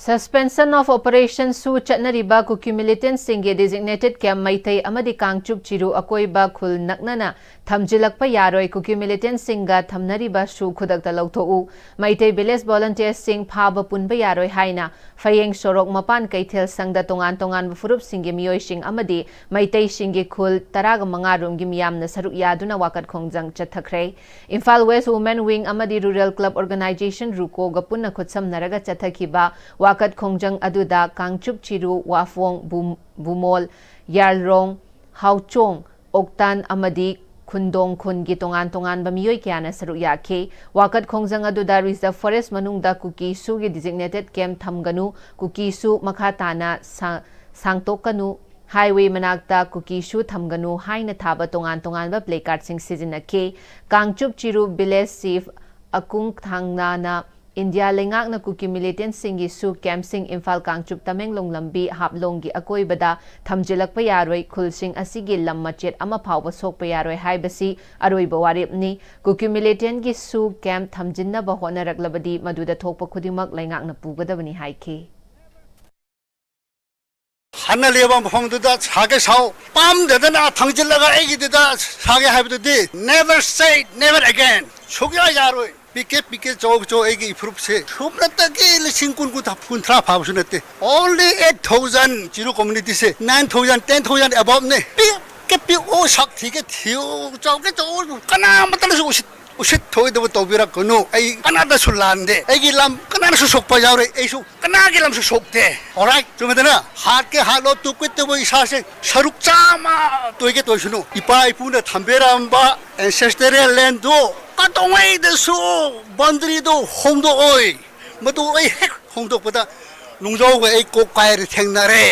Suspension of Operation ꯁꯨ ꯆꯠꯅꯔꯤꯕ ꯀꯨꯀꯤ ꯃꯤꯂꯤꯇꯦꯟꯠꯁꯤꯡꯒꯤ ꯗꯤꯖꯤꯒꯅꯦꯇꯦꯗ ꯀꯦꯝꯞ ꯃꯩꯇꯩ ꯑꯃꯗꯤ ꯀꯥꯡꯆꯨꯞ ꯆꯤꯔꯨ ꯑꯀꯣꯏꯕ ꯈꯨꯜ ꯅꯛꯅꯅ ꯊꯝꯖꯤꯜꯂꯛꯄ ꯌꯥꯔꯣꯏ, ꯀꯨꯀꯤ ꯃꯤꯂꯤꯇꯦꯟꯠꯁꯤꯡꯒ ꯊꯝꯅꯔꯤꯕ ꯁꯨ ꯈꯨꯗꯛꯇ ꯂꯧꯊꯣꯛꯎ, ꯃꯩꯇꯩ ꯚꯤꯂꯦꯖ ꯚꯣꯂꯨꯟꯇꯤꯌꯔꯁꯤꯡ ꯐꯥꯕ ꯄꯨꯟꯕ ꯌꯥꯔꯣꯏ ꯍꯥꯏꯅ ꯐꯌꯦꯡ ꯁꯣꯔꯣꯛ ꯃꯄꯥꯟ ꯀꯩꯊꯦꯜ ꯁꯪꯗ ꯇꯣꯉꯥꯟ ꯇꯣꯉꯥꯟꯕ ꯐꯨꯔꯨꯞꯁꯤꯡꯒꯤ ꯃꯤꯑꯣꯏꯁꯤꯡ ꯑꯃꯗꯤ ꯃꯩꯇꯩꯁꯤꯡꯒꯤ ꯈꯨꯜ ꯇꯔꯥꯒ ꯃꯉꯥ ꯔꯣꯝꯒꯤ ꯃꯤꯌꯥꯝꯅ ꯁꯔꯨꯛ ꯌꯥꯗꯨꯅ ꯋꯥꯀꯠ ꯈꯣꯡꯖꯪ ꯆꯠꯊꯈ꯭ꯔꯦ꯫ ꯏꯝꯐꯥꯜ ꯋꯦꯁ ꯋꯨꯃꯦꯟ ꯋꯤꯡ ꯑꯃꯗꯤ ꯔꯨꯔꯦꯜ ꯀ꯭ꯂꯕ ꯑꯣꯔꯒꯅꯥꯏꯖꯦꯁꯟ, ꯔꯨꯀꯣꯒ ꯄꯨꯟꯅ ꯈꯨꯠꯁꯝꯅꯔꯒ ꯆꯠꯊꯈꯤꯕ ꯋꯥꯀꯠ ꯈꯣꯡꯖꯪ ꯑꯗꯨꯗ ꯀꯥꯡꯆꯨꯞ ꯆꯤꯔꯨ, ꯋꯥꯐꯣꯡ, ꯕꯨꯝ-, ꯕꯨꯃꯣꯜ, ꯌꯥꯔꯂꯣꯡ, ꯍꯥꯎꯆꯣꯡ, ꯑꯣꯛꯇꯥꯟ ꯑꯃꯗꯤ ꯈꯨꯟꯗꯣꯡ ꯈꯨꯟꯒꯤ ꯇꯣꯉꯥꯟ ꯇꯣꯉꯥꯟꯕ ꯃꯤꯑꯣꯏ ꯀꯌꯥꯅ ꯁꯔꯨꯛ ꯌꯥꯈꯤ꯫ ꯋꯥꯀꯠ ꯈꯣꯡꯖꯪ ꯑꯗꯨꯗ ꯔꯤꯖꯔꯚ ꯐꯣꯔꯦꯁ ꯃꯅꯨꯡꯗ ꯀꯨꯀꯤ ꯁꯨꯒꯤ ꯗꯤꯖꯤꯒꯅꯦꯇꯦꯗ ꯀꯦꯝꯞ ꯊꯝꯒꯅꯨ, ꯀꯨꯀꯤ ꯁꯨ ꯃꯈꯥ ꯇꯥꯅ ꯁꯥ-, ꯁꯥꯡꯇꯣꯛꯀꯅꯨ, ꯍꯥꯏꯋꯦ ꯃꯅꯥꯛꯇ ꯀꯨꯀꯤ ꯁꯨ ꯊꯝꯒꯅꯨ ꯍꯥꯏꯅ ꯊꯥꯕ ꯇꯣꯉꯥꯟ ꯇꯣꯉꯥꯟꯕ ꯄ꯭ꯂꯦꯀꯥꯔꯗꯁꯤꯡ ꯁꯤꯖꯤꯟꯅꯈꯤ꯫ ꯀꯥꯡꯆꯨꯞ ꯆꯤꯔꯨ ꯚꯤꯂꯦꯖ ꯆꯤꯐ ꯑꯀꯨꯡ ꯊꯥꯡꯅꯥꯅ ꯏꯟꯗꯤꯌꯥ ꯂꯩꯉꯥꯛꯅ ꯀꯨꯀꯤ ꯃꯤꯂꯤꯇꯦꯟꯠꯁꯤꯡꯒꯤ ꯁꯨ ꯀꯦꯝꯞꯁꯤꯡ ꯏꯝꯐꯥꯜ ꯀꯥꯡꯆꯨꯞ ꯇꯃꯦꯡꯂꯣꯡ ꯂꯝꯕꯤ ꯍꯥꯞꯂꯣꯡꯒꯤ ꯑꯀꯣꯏꯕꯗ ꯊꯝꯖꯤꯜꯂꯛꯄ ꯌꯥꯔꯣꯏ, ꯈꯨꯜꯁꯤꯡ ꯑꯁꯤꯒꯤ ꯂꯝ ꯃꯆꯦꯠ ꯑꯃ ꯐꯥꯎꯕ ꯁꯣꯛꯄ ꯌꯥꯔꯣꯏ ꯍꯥꯏꯕꯁꯤ ꯑꯔꯣꯏꯕ ꯋꯥꯔꯦꯞꯅꯤ꯫ ꯀꯨꯀꯤ ꯃꯤꯂꯤꯇꯦꯟꯠꯒꯤ ꯁꯨ ꯀꯦꯝꯞ ꯊꯝꯖꯤꯟꯅꯕ ꯍꯣꯠꯅꯔꯛꯂꯕꯗꯤ ꯃꯗꯨꯗ ꯊꯣꯛꯄ ꯈꯨꯗꯤꯡꯃꯛ ꯂꯩꯉꯥꯛꯅ ꯄꯨꯒꯗꯕꯅꯤ ꯍꯥꯏꯈꯤ꯫ ꯍꯥꯟꯅ ꯂꯩꯕ ꯃꯐꯝꯗꯨꯗ ꯁꯥꯒꯦ ꯁꯥꯎ, ꯄꯥꯝꯗꯗꯅ ꯊꯥꯡꯖꯤꯜꯂꯒ ꯑꯩꯒꯤꯗꯨꯗ ꯁꯥꯒꯦ ꯍꯥꯏꯕꯗꯨꯗꯤ never say never again꯫ ꯁꯨꯛꯌꯥ ꯌꯥꯔꯣꯏ꯫ ꯄꯤꯛꯀꯦ ꯄꯤꯛꯀꯦ ꯆꯥꯎ ꯆꯥꯎ ꯑꯩꯒꯤ ꯏꯐꯨꯔꯨꯞꯁꯦ ꯁꯨꯞꯅꯇꯒꯤ ꯂꯤꯁꯤꯡ ꯀꯨꯟ, ꯀꯨꯟꯊ꯭ꯔꯥ, ꯀꯨꯟꯊ꯭ꯔꯥ ꯐꯥꯕꯁꯨ ꯅꯠꯇꯦ꯫ Only eight thousand ꯆꯤꯔꯨ community ꯁꯦ, nine thousand, ten thousand above ꯅꯦ꯫ ꯄꯤꯛꯀꯦ ꯄꯤꯛꯎ, ꯁꯛ ꯊꯤꯒꯦ ꯊꯤꯌꯨ, ꯆꯥꯎꯒꯦ ꯆꯥꯎ, ꯀꯅꯥꯃꯠꯇꯅꯁꯨ ꯎꯁꯤꯠ ꯎꯁꯤꯠ ꯊꯑꯣꯏꯗꯕ ꯇꯧꯕꯤꯔꯛꯀꯅꯨ꯫ ꯑꯩ ꯀꯅꯥꯗꯁꯨ ꯂꯥꯟꯗꯦ꯫ ꯑꯩꯒꯤ ꯂꯝ ꯀꯅꯥꯗꯁꯨ ꯁꯣꯛꯄ ꯌꯥꯎꯔꯦ꯫ ꯑꯩꯁꯨ ꯀꯅꯥꯒꯤ ꯂꯝꯁꯨ ꯁꯣꯛꯇꯦ꯫ Alright? ꯆꯨꯝꯃꯦꯗꯅ? ꯍꯥꯠꯀꯦ ꯍꯥꯠꯂꯣ, ꯇꯨꯞꯀꯦ ꯇꯨꯞꯄꯣ, ꯏꯁꯥꯁꯦ ꯁꯔꯨꯛ ꯆꯥꯝꯃ ꯇꯣꯏꯒꯦ ꯇꯣꯏꯁꯅꯨ꯫ ꯏꯄꯥ ꯏꯄꯨꯅ ꯊꯝꯕꯤꯔꯝꯕ ancestral landꯗꯨ ꯀꯩꯗꯧꯉꯩꯗꯁꯨ boundaryꯗꯨ ꯍꯣꯡꯗꯣꯛꯑꯣꯏ꯫ ꯃꯗꯨ ꯑꯩ ꯍꯦꯛ ꯍꯣꯡꯗꯣꯛꯄꯗ ꯅꯨꯡꯖꯥꯎꯒ ꯑꯩ ꯀꯣꯛ ꯀꯥꯏꯔꯦ ꯊꯦꯡꯅꯔꯦ꯫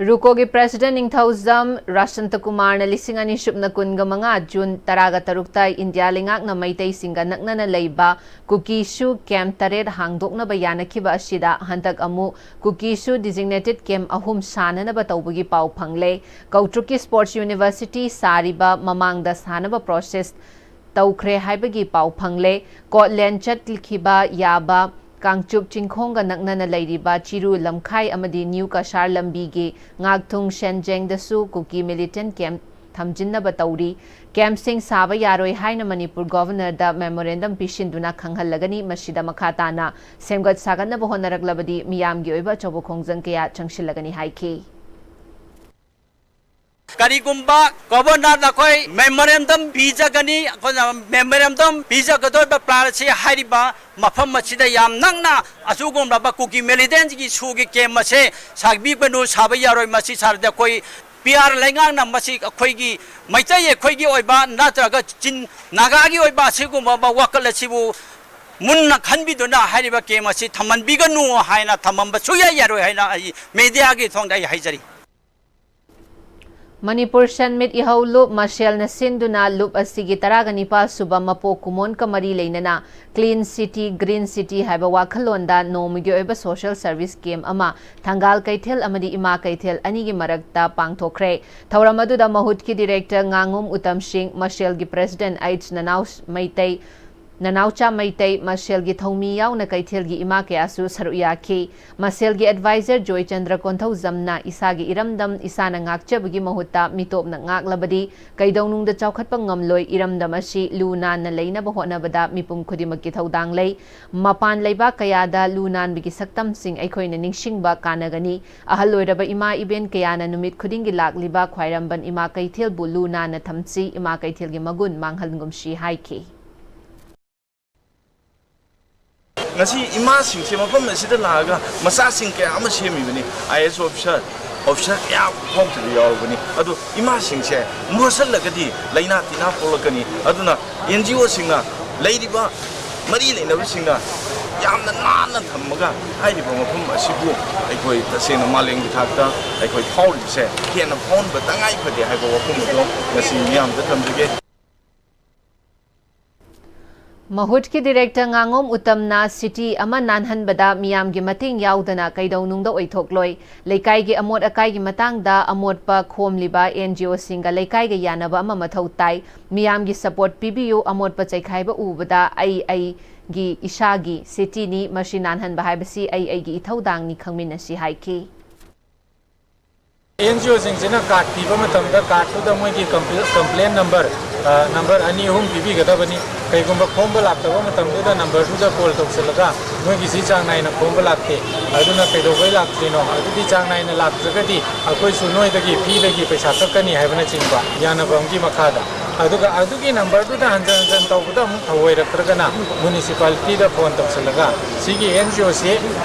ꯔꯨꯀꯣꯒꯤ ꯄ꯭ꯔꯦꯁꯤꯗꯦꯟꯠ ꯅꯤꯡꯊꯧꯖꯝ ꯔꯥꯁꯟꯇ ꯀꯨꯃꯥꯔꯅ ꯂꯤꯁꯤꯡ ꯑꯅꯤ ꯁꯨꯞꯅ ꯀꯨꯟꯒ ꯃꯉꯥ ꯖꯨꯟ ꯇꯔꯥꯒ ꯇꯔꯨꯛꯇ ꯏꯟꯗꯤꯌꯥ ꯂꯩꯉꯥꯛꯅ ꯃꯩꯇꯩꯁꯤꯡꯒ ꯅꯛꯅꯅ ꯂꯩꯕ ꯀꯨꯀꯤꯁꯨ ꯀꯦꯝꯞ ꯇꯔꯦꯠ ꯍꯥꯡꯗꯣꯛꯅꯕ ꯌꯥꯅꯈꯤꯕ ꯑꯁꯤꯗ ꯍꯟꯗꯛ ꯑꯃꯨꯛ ꯀꯨꯀꯤꯁꯨ designated camp ꯑꯍꯨꯝ ꯁꯥꯅꯅꯕ ꯇꯧꯕꯒꯤ ꯄꯥꯎ ꯐꯪꯂꯦ꯫ ꯀꯧꯇ꯭ꯔꯨꯛꯀꯤ ꯁ꯭ꯄꯣꯔꯠꯁ ꯌꯨꯅꯤꯚꯔꯁꯤꯇꯤ ꯁꯥꯔꯤꯕ ꯃꯃꯥꯡꯗ ꯁꯥꯅꯕ ꯄ꯭ꯔꯣꯁꯦꯁ ꯇꯧꯈ꯭ꯔꯦ ꯍꯥꯏꯕꯒꯤ ꯄꯥꯎ ꯐꯪꯂꯦ꯫ ꯀꯣꯠꯂꯦꯟ ꯆꯠꯈꯤꯕ ꯌꯥꯕ ꯀꯥꯡꯆꯨꯞ ꯆꯤꯡꯈꯣꯡꯒ ꯅꯛꯅꯅ ꯂꯩꯔꯤꯕ ꯆꯤꯔꯨ ꯂꯝꯈꯥꯏ ꯑꯃꯗꯤ ꯅ꯭ꯌꯨ ꯀꯁꯥꯔ ꯂꯝꯕꯤꯒꯤ ꯉꯥꯛꯊꯨꯡ ꯁꯦꯟꯖꯦꯡꯗꯁꯨ ꯀꯨꯀꯤ ꯃꯤꯂꯤꯇꯦꯟꯠ ꯀꯦꯝꯞ ꯊꯝꯖꯤꯟꯅꯕ ꯇꯧꯔꯤ꯫ ꯀꯦꯝꯞꯁꯤꯡ ꯁꯥꯕ ꯌꯥꯔꯣꯏ ꯍꯥꯏꯅ ꯃꯅꯤꯄꯨꯔ ꯒꯣꯚꯔꯅꯔꯗ ꯃꯦꯃꯣꯔꯦꯟꯗꯝ ꯄꯤꯁꯤꯟꯗꯨꯅ ꯈꯪꯍꯜꯂꯒꯅꯤ꯫ ꯃꯁꯤꯗ ꯃꯈꯥ ꯇꯥꯅ ꯁꯦꯝꯒꯠ ꯁꯥꯒꯠꯅꯕ ꯍꯣꯠꯅꯔꯛꯂꯕꯗꯤ ꯃꯤꯌꯥꯝꯒꯤ ꯑꯣꯏꯕ ꯑꯆꯧꯕ ꯈꯣꯡꯖꯪ ꯀꯌꯥ ꯆꯪꯁꯤꯜꯂꯒꯅꯤ ꯍꯥꯏꯈꯤ꯫ ꯀꯔꯤꯒꯨꯝꯕ ꯒꯣꯚꯔꯅꯔꯗ ꯑꯩꯈꯣꯏ ꯃꯦꯃꯣꯔꯦꯟꯗꯝ ꯄꯤꯖꯒꯅꯤ꯫ ꯑꯩꯈꯣꯏꯅ ꯃꯦꯃꯣꯔꯦꯟꯗꯝ ꯄꯤꯖꯒꯗꯧꯔꯤꯕ ꯄ꯭ꯂꯥꯟ ꯑꯁꯤ ꯍꯥꯏꯔꯤꯕ ꯃꯐꯝ ꯑꯁꯤꯗ ꯌꯥꯝ ꯅꯛꯅ ꯑꯁꯤꯒꯨꯝꯂꯕ ꯀꯨꯀꯤ ꯃꯤꯂꯤꯇꯦꯟꯠꯀꯤ ꯁꯨꯒꯤ ꯀꯦꯝꯞ ꯑꯁꯦ ꯁꯥꯕꯤꯒꯅꯨ, ꯁꯥꯕ ꯌꯥꯔꯣꯏ꯫ ꯃꯁꯤ ꯁꯥꯔꯗꯤ ꯑꯩꯈꯣꯏ ꯄꯤ ꯑꯥꯔ ꯂꯩꯉꯥꯛꯅ ꯃꯁꯤ ꯑꯩꯈꯣꯏꯒꯤ ꯃꯩꯇꯩ ꯑꯩꯈꯣꯏꯒꯤ ꯑꯣꯏꯕ ꯅꯠꯇ꯭ꯔꯒ ꯆꯤꯡ ꯅꯥꯒꯥꯒꯤ ꯑꯣꯏꯕ ꯑꯁꯤꯒꯨꯝꯕ ꯋꯥꯈꯜ ꯑꯁꯤꯕꯨ ꯃꯨꯟꯅ ꯈꯟꯕꯤꯗꯨꯅ ꯍꯥꯏꯔꯤꯕ ꯀꯦꯝꯞ ꯑꯁꯤ ꯊꯝꯍꯟꯕꯤꯒꯅꯨ ꯍꯥꯏꯅ ꯊꯝꯃꯝꯕ ꯁꯨꯛꯌꯥ ꯌꯥꯔꯣꯏ ꯍꯥꯏꯅ ꯑꯩ ꯃꯦꯗꯤꯌꯥꯒꯤ ꯊꯣꯡꯗ ꯑꯩ ꯍꯥꯏꯖꯔꯤ꯫ ꯃꯅꯤꯄꯨꯔ ꯁꯦꯟꯃꯤꯠ ꯏꯍꯧ ꯂꯨꯞ ꯃꯁꯦꯜꯅ ꯁꯤꯟꯗꯨꯅ ꯂꯨꯞ ꯑꯁꯤꯒꯤ ꯇꯔꯥꯒ ꯅꯤꯄꯥꯜ ꯁꯨꯕ ꯃꯄꯣꯛ ꯀꯨꯝꯑꯣꯟꯒ ꯃꯔꯤ ꯂꯩꯅꯅ Clean City, Green City ꯍꯥꯏꯕ ꯋꯥꯈꯜꯂꯣꯟꯗ ꯅꯣꯡꯃꯒꯤ ꯑꯣꯏꯕ social service camp ꯑꯃ ꯊꯪꯒꯥꯜ ꯀꯩꯊꯦꯜ ꯑꯃꯗꯤ ꯏꯃꯥ ꯀꯩꯊꯦꯜ ꯑꯅꯤꯒꯤ ꯃꯔꯛꯇ ꯄꯥꯡꯊꯣꯛꯈ꯭ꯔꯦ꯫ ꯊꯧꯔꯝ ꯑꯗꯨꯗ ꯃꯍꯨꯠꯀꯤ director ꯉꯥꯉꯣꯝ ꯎꯇꯝ ꯁꯤꯡ, ꯃꯁꯦꯜꯒꯤ president ꯑꯩꯆ ꯅꯅꯥꯎ ꯃꯩꯇꯩ, ꯅꯅꯥꯎꯆꯥ ꯃꯩꯇꯩ, ꯃꯁꯦꯜꯒꯤ ꯊꯧꯃꯤ ꯌꯥꯎꯅ ꯀꯩꯊꯦꯜꯒꯤ ꯏꯃꯥ ꯀꯌꯥꯁꯨ ꯁꯔꯨꯛ ꯌꯥꯈꯤ꯫ ꯃꯁꯦꯜꯒꯤ ꯑꯦꯗꯚꯥꯏꯖꯔ ꯖꯣꯏꯆꯟꯗ꯭ꯔ ꯀꯣꯟꯊꯧꯖꯝꯅ ꯏꯁꯥꯒꯤ ꯏꯔꯝꯗꯝ ꯏꯁꯥꯅ ꯉꯥꯛꯆꯕꯒꯤ ꯃꯍꯨꯠꯇ ꯃꯤꯇꯣꯞꯅ ꯉꯥꯛꯂꯕꯗꯤ ꯀꯩꯗꯧꯅꯨꯡꯗ ꯆꯥꯎꯈꯠꯄ ꯉꯝꯂꯣꯏ, ꯏꯔꯝꯗꯝ ꯑꯁꯤ ꯂꯨ ꯅꯥꯟꯅ ꯂꯩꯅꯕ ꯍꯣꯠꯅꯕꯗ ꯃꯤꯄꯨꯝ ꯈꯨꯗꯤꯡꯃꯛꯀꯤ ꯊꯧꯗꯥꯡ ꯂꯩ꯫ ꯃꯄꯥꯟ ꯂꯩꯕꯥꯛ ꯀꯌꯥꯗ ꯂꯨ ꯅꯥꯟꯕꯒꯤ ꯁꯛꯇꯝꯁꯤꯡ ꯑꯩꯈꯣꯏꯅ ꯅꯤꯡꯁꯤꯡꯕ ꯀꯥꯟꯅꯒꯅꯤ꯫ ꯑꯍꯜ ꯑꯣꯏꯔꯕ ꯏꯃꯥ ꯏꯕꯦꯟ ꯀꯌꯥꯅ ꯅꯨꯃꯤꯠ ꯈꯨꯗꯤꯡꯒꯤ ꯂꯥꯛꯂꯤꯕ ꯈ꯭ꯋꯥꯏꯔꯝꯕꯟ ꯏꯃꯥ ꯀꯩꯊꯦꯜꯕꯨ ꯂꯨ ꯅꯥꯟꯅ ꯊꯝꯁꯤ, ꯏꯃꯥ ꯀꯩꯊꯦꯜꯒꯤ ꯃꯒꯨꯟ ꯃꯥꯡꯍꯟꯒꯨꯝꯁꯤ ꯍꯥꯏꯈꯤ꯫ ꯉꯁꯤ ꯏꯃꯥꯁꯤꯡꯁꯦ ꯃꯐꯝ ꯑꯁꯤꯗ ꯂꯥꯛꯑꯒ ꯃꯆꯥꯁꯤꯡ ꯀꯌꯥ ꯑꯃ ꯁꯦꯝꯃꯤꯕꯅꯤ꯫ ꯑꯥꯏ ꯑꯦꯁ ꯑꯣꯐꯤꯁꯥꯔ, ꯑꯣꯐꯤꯁꯥꯔ ꯀꯌꯥ ꯐꯥꯎꯈꯤꯕ ꯌꯥꯎꯔꯕꯅꯤ꯫ ꯑꯗꯣ ꯏꯃꯥꯁꯤꯡꯁꯦ ꯃꯣꯠꯁꯜꯂꯒꯗꯤ ꯂꯥꯏꯅꯥ ꯇꯤꯟꯅꯥ ꯄꯣꯛꯂꯛꯀꯅꯤ꯫ ꯑꯗꯨꯅ ꯑꯦꯟ ꯖꯤ ꯑꯣꯁꯤꯡꯅ, ꯂꯩꯔꯤꯕ ꯃꯔꯤ ꯂꯩꯅꯕꯁꯤꯡꯅ ꯌꯥꯝꯅ ꯅꯥꯟꯅ ꯊꯝꯃꯒ ꯍꯥꯏꯔꯤꯕ ꯃꯐꯝ ꯑꯁꯤꯕꯨ ꯑꯩꯈꯣꯏ ꯇꯁꯦꯡꯅ ꯃꯥꯂꯦꯝꯒꯤ ꯊꯥꯛꯇ ꯑꯩꯈꯣꯏ ꯐꯥꯎꯔꯤꯕꯁꯦ ꯍꯦꯟꯅ ꯐꯥꯎꯍꯟꯕ ꯇꯉꯥꯏ ꯐꯗꯦ ꯍꯥꯏꯕ ꯋꯥꯐꯝ ꯑꯗꯨ ꯉꯁꯤ ꯃꯤꯌꯥꯝꯗ ꯊꯝꯖꯒꯦ꯫ ꯃꯍꯨꯠꯀꯤ ꯗꯤꯔꯦꯛꯇꯔ ꯉꯥꯉꯣꯝ ꯎꯇꯝꯅ ꯁꯤꯇꯤ ꯑꯃ ꯅꯥꯟꯍꯟꯕꯗ ꯃꯤꯌꯥꯝꯒꯤ ꯃꯇꯦꯡ ꯌꯥꯎꯗꯅ ꯀꯩꯗꯧꯅꯨꯡꯗ ꯑꯣꯏꯊꯣꯛꯂꯣꯏ꯫ ꯂꯩꯀꯥꯏꯒꯤ ꯑꯃꯣꯠ ꯑꯀꯥꯏꯒꯤ ꯃꯇꯥꯡꯗ ꯑꯃꯣꯠꯄ ꯈꯣꯝꯂꯤꯕ ꯑꯦꯟ ꯖꯤ ꯑꯣꯁꯤꯡꯒ ꯂꯩꯀꯥꯏꯒ ꯌꯥꯅꯕ ꯑꯃ ꯃꯊꯧ ꯇꯥꯏ꯫ ꯃꯤꯌꯥꯝꯒꯤ ꯁꯄꯣꯔꯠ ꯄꯤꯕꯤꯌꯨ꯫ ꯑꯃꯣꯠꯄ ꯆꯥꯏꯈꯥꯏꯕ ꯎꯕꯗ ꯑꯩ ꯑꯩꯒꯤ ꯏꯁꯥꯒꯤ ꯁꯤꯇꯤꯅꯤ꯫ ꯃꯁꯤ ꯅꯥꯟꯍꯟꯕ ꯍꯥꯏꯕꯁꯤ ꯑꯩ ꯑꯩꯒꯤ ꯏꯊꯧꯗꯥꯡꯅꯤ, ꯈꯪꯃꯤꯟꯅꯁꯤ ꯍꯥꯏꯈꯤ꯫ ꯑꯦꯟ ꯖꯤ ꯑꯣꯁꯤꯡꯁꯤꯅ ꯀꯥꯔꯗ ꯄꯤꯕ ꯃꯇꯝꯗ ꯀꯥꯔꯗꯇꯨꯗ ꯃꯣꯏꯒꯤ ꯀꯝꯄ꯭ꯂꯦꯟ ꯅꯝꯕꯔ, ꯅꯝꯕꯔ ꯑꯅꯤ ꯑꯍꯨꯝ ꯄꯤꯕꯤꯒꯗꯕꯅꯤ꯫ ꯀꯩꯒꯨꯝꯕ ꯈꯣꯝꯕ ꯂꯥꯛꯇꯕ ꯃꯇꯝꯗꯨꯗ ꯅꯝꯕꯔꯗꯨꯗ ꯀꯣꯜ ꯇꯧꯁꯤꯜꯂꯒ ꯅꯣꯏꯒꯤꯁꯤ ꯆꯥꯡ ꯅꯥꯏꯅ ꯈꯣꯝꯕ ꯂꯥꯛꯇꯦ, ꯑꯗꯨꯅ ꯀꯩꯗꯧꯕꯩ ꯂꯥꯛꯇ꯭ꯔꯤꯅꯣ? ꯑꯗꯨꯗꯤ ꯆꯥꯡ ꯅꯥꯏꯅ ꯂꯥꯛꯇ꯭ꯔꯒꯗꯤ ꯑꯩꯈꯣꯏꯁꯨ ꯅꯣꯏꯗꯒꯤ ꯐꯤꯗꯒꯤ ꯄꯩꯁꯥ ꯀꯛꯀꯅꯤ ꯍꯥꯏꯕꯅꯆꯤꯡꯕ ꯌꯥꯅꯕ ꯑꯃꯒꯤ ꯃꯈꯥꯗ꯫ ꯑꯗꯨꯒ ꯑꯗꯨꯒꯤ ꯅꯝꯕꯔꯗꯨꯗ ꯍꯟꯖꯟ ꯍꯟꯖꯟ ꯇꯧꯕꯗ ꯑꯃꯨꯛ ꯊꯧꯑꯣꯏꯔꯛꯇ꯭ꯔꯒꯅ ꯃ꯭ꯌꯨꯅꯤꯁꯤꯄꯥꯂꯤꯇꯤꯗ ꯐꯣꯟ ꯇꯧꯁꯤꯜꯂꯒ ꯁꯤꯒꯤ ꯑꯦꯟ ꯖꯤ ꯑꯣꯁꯤ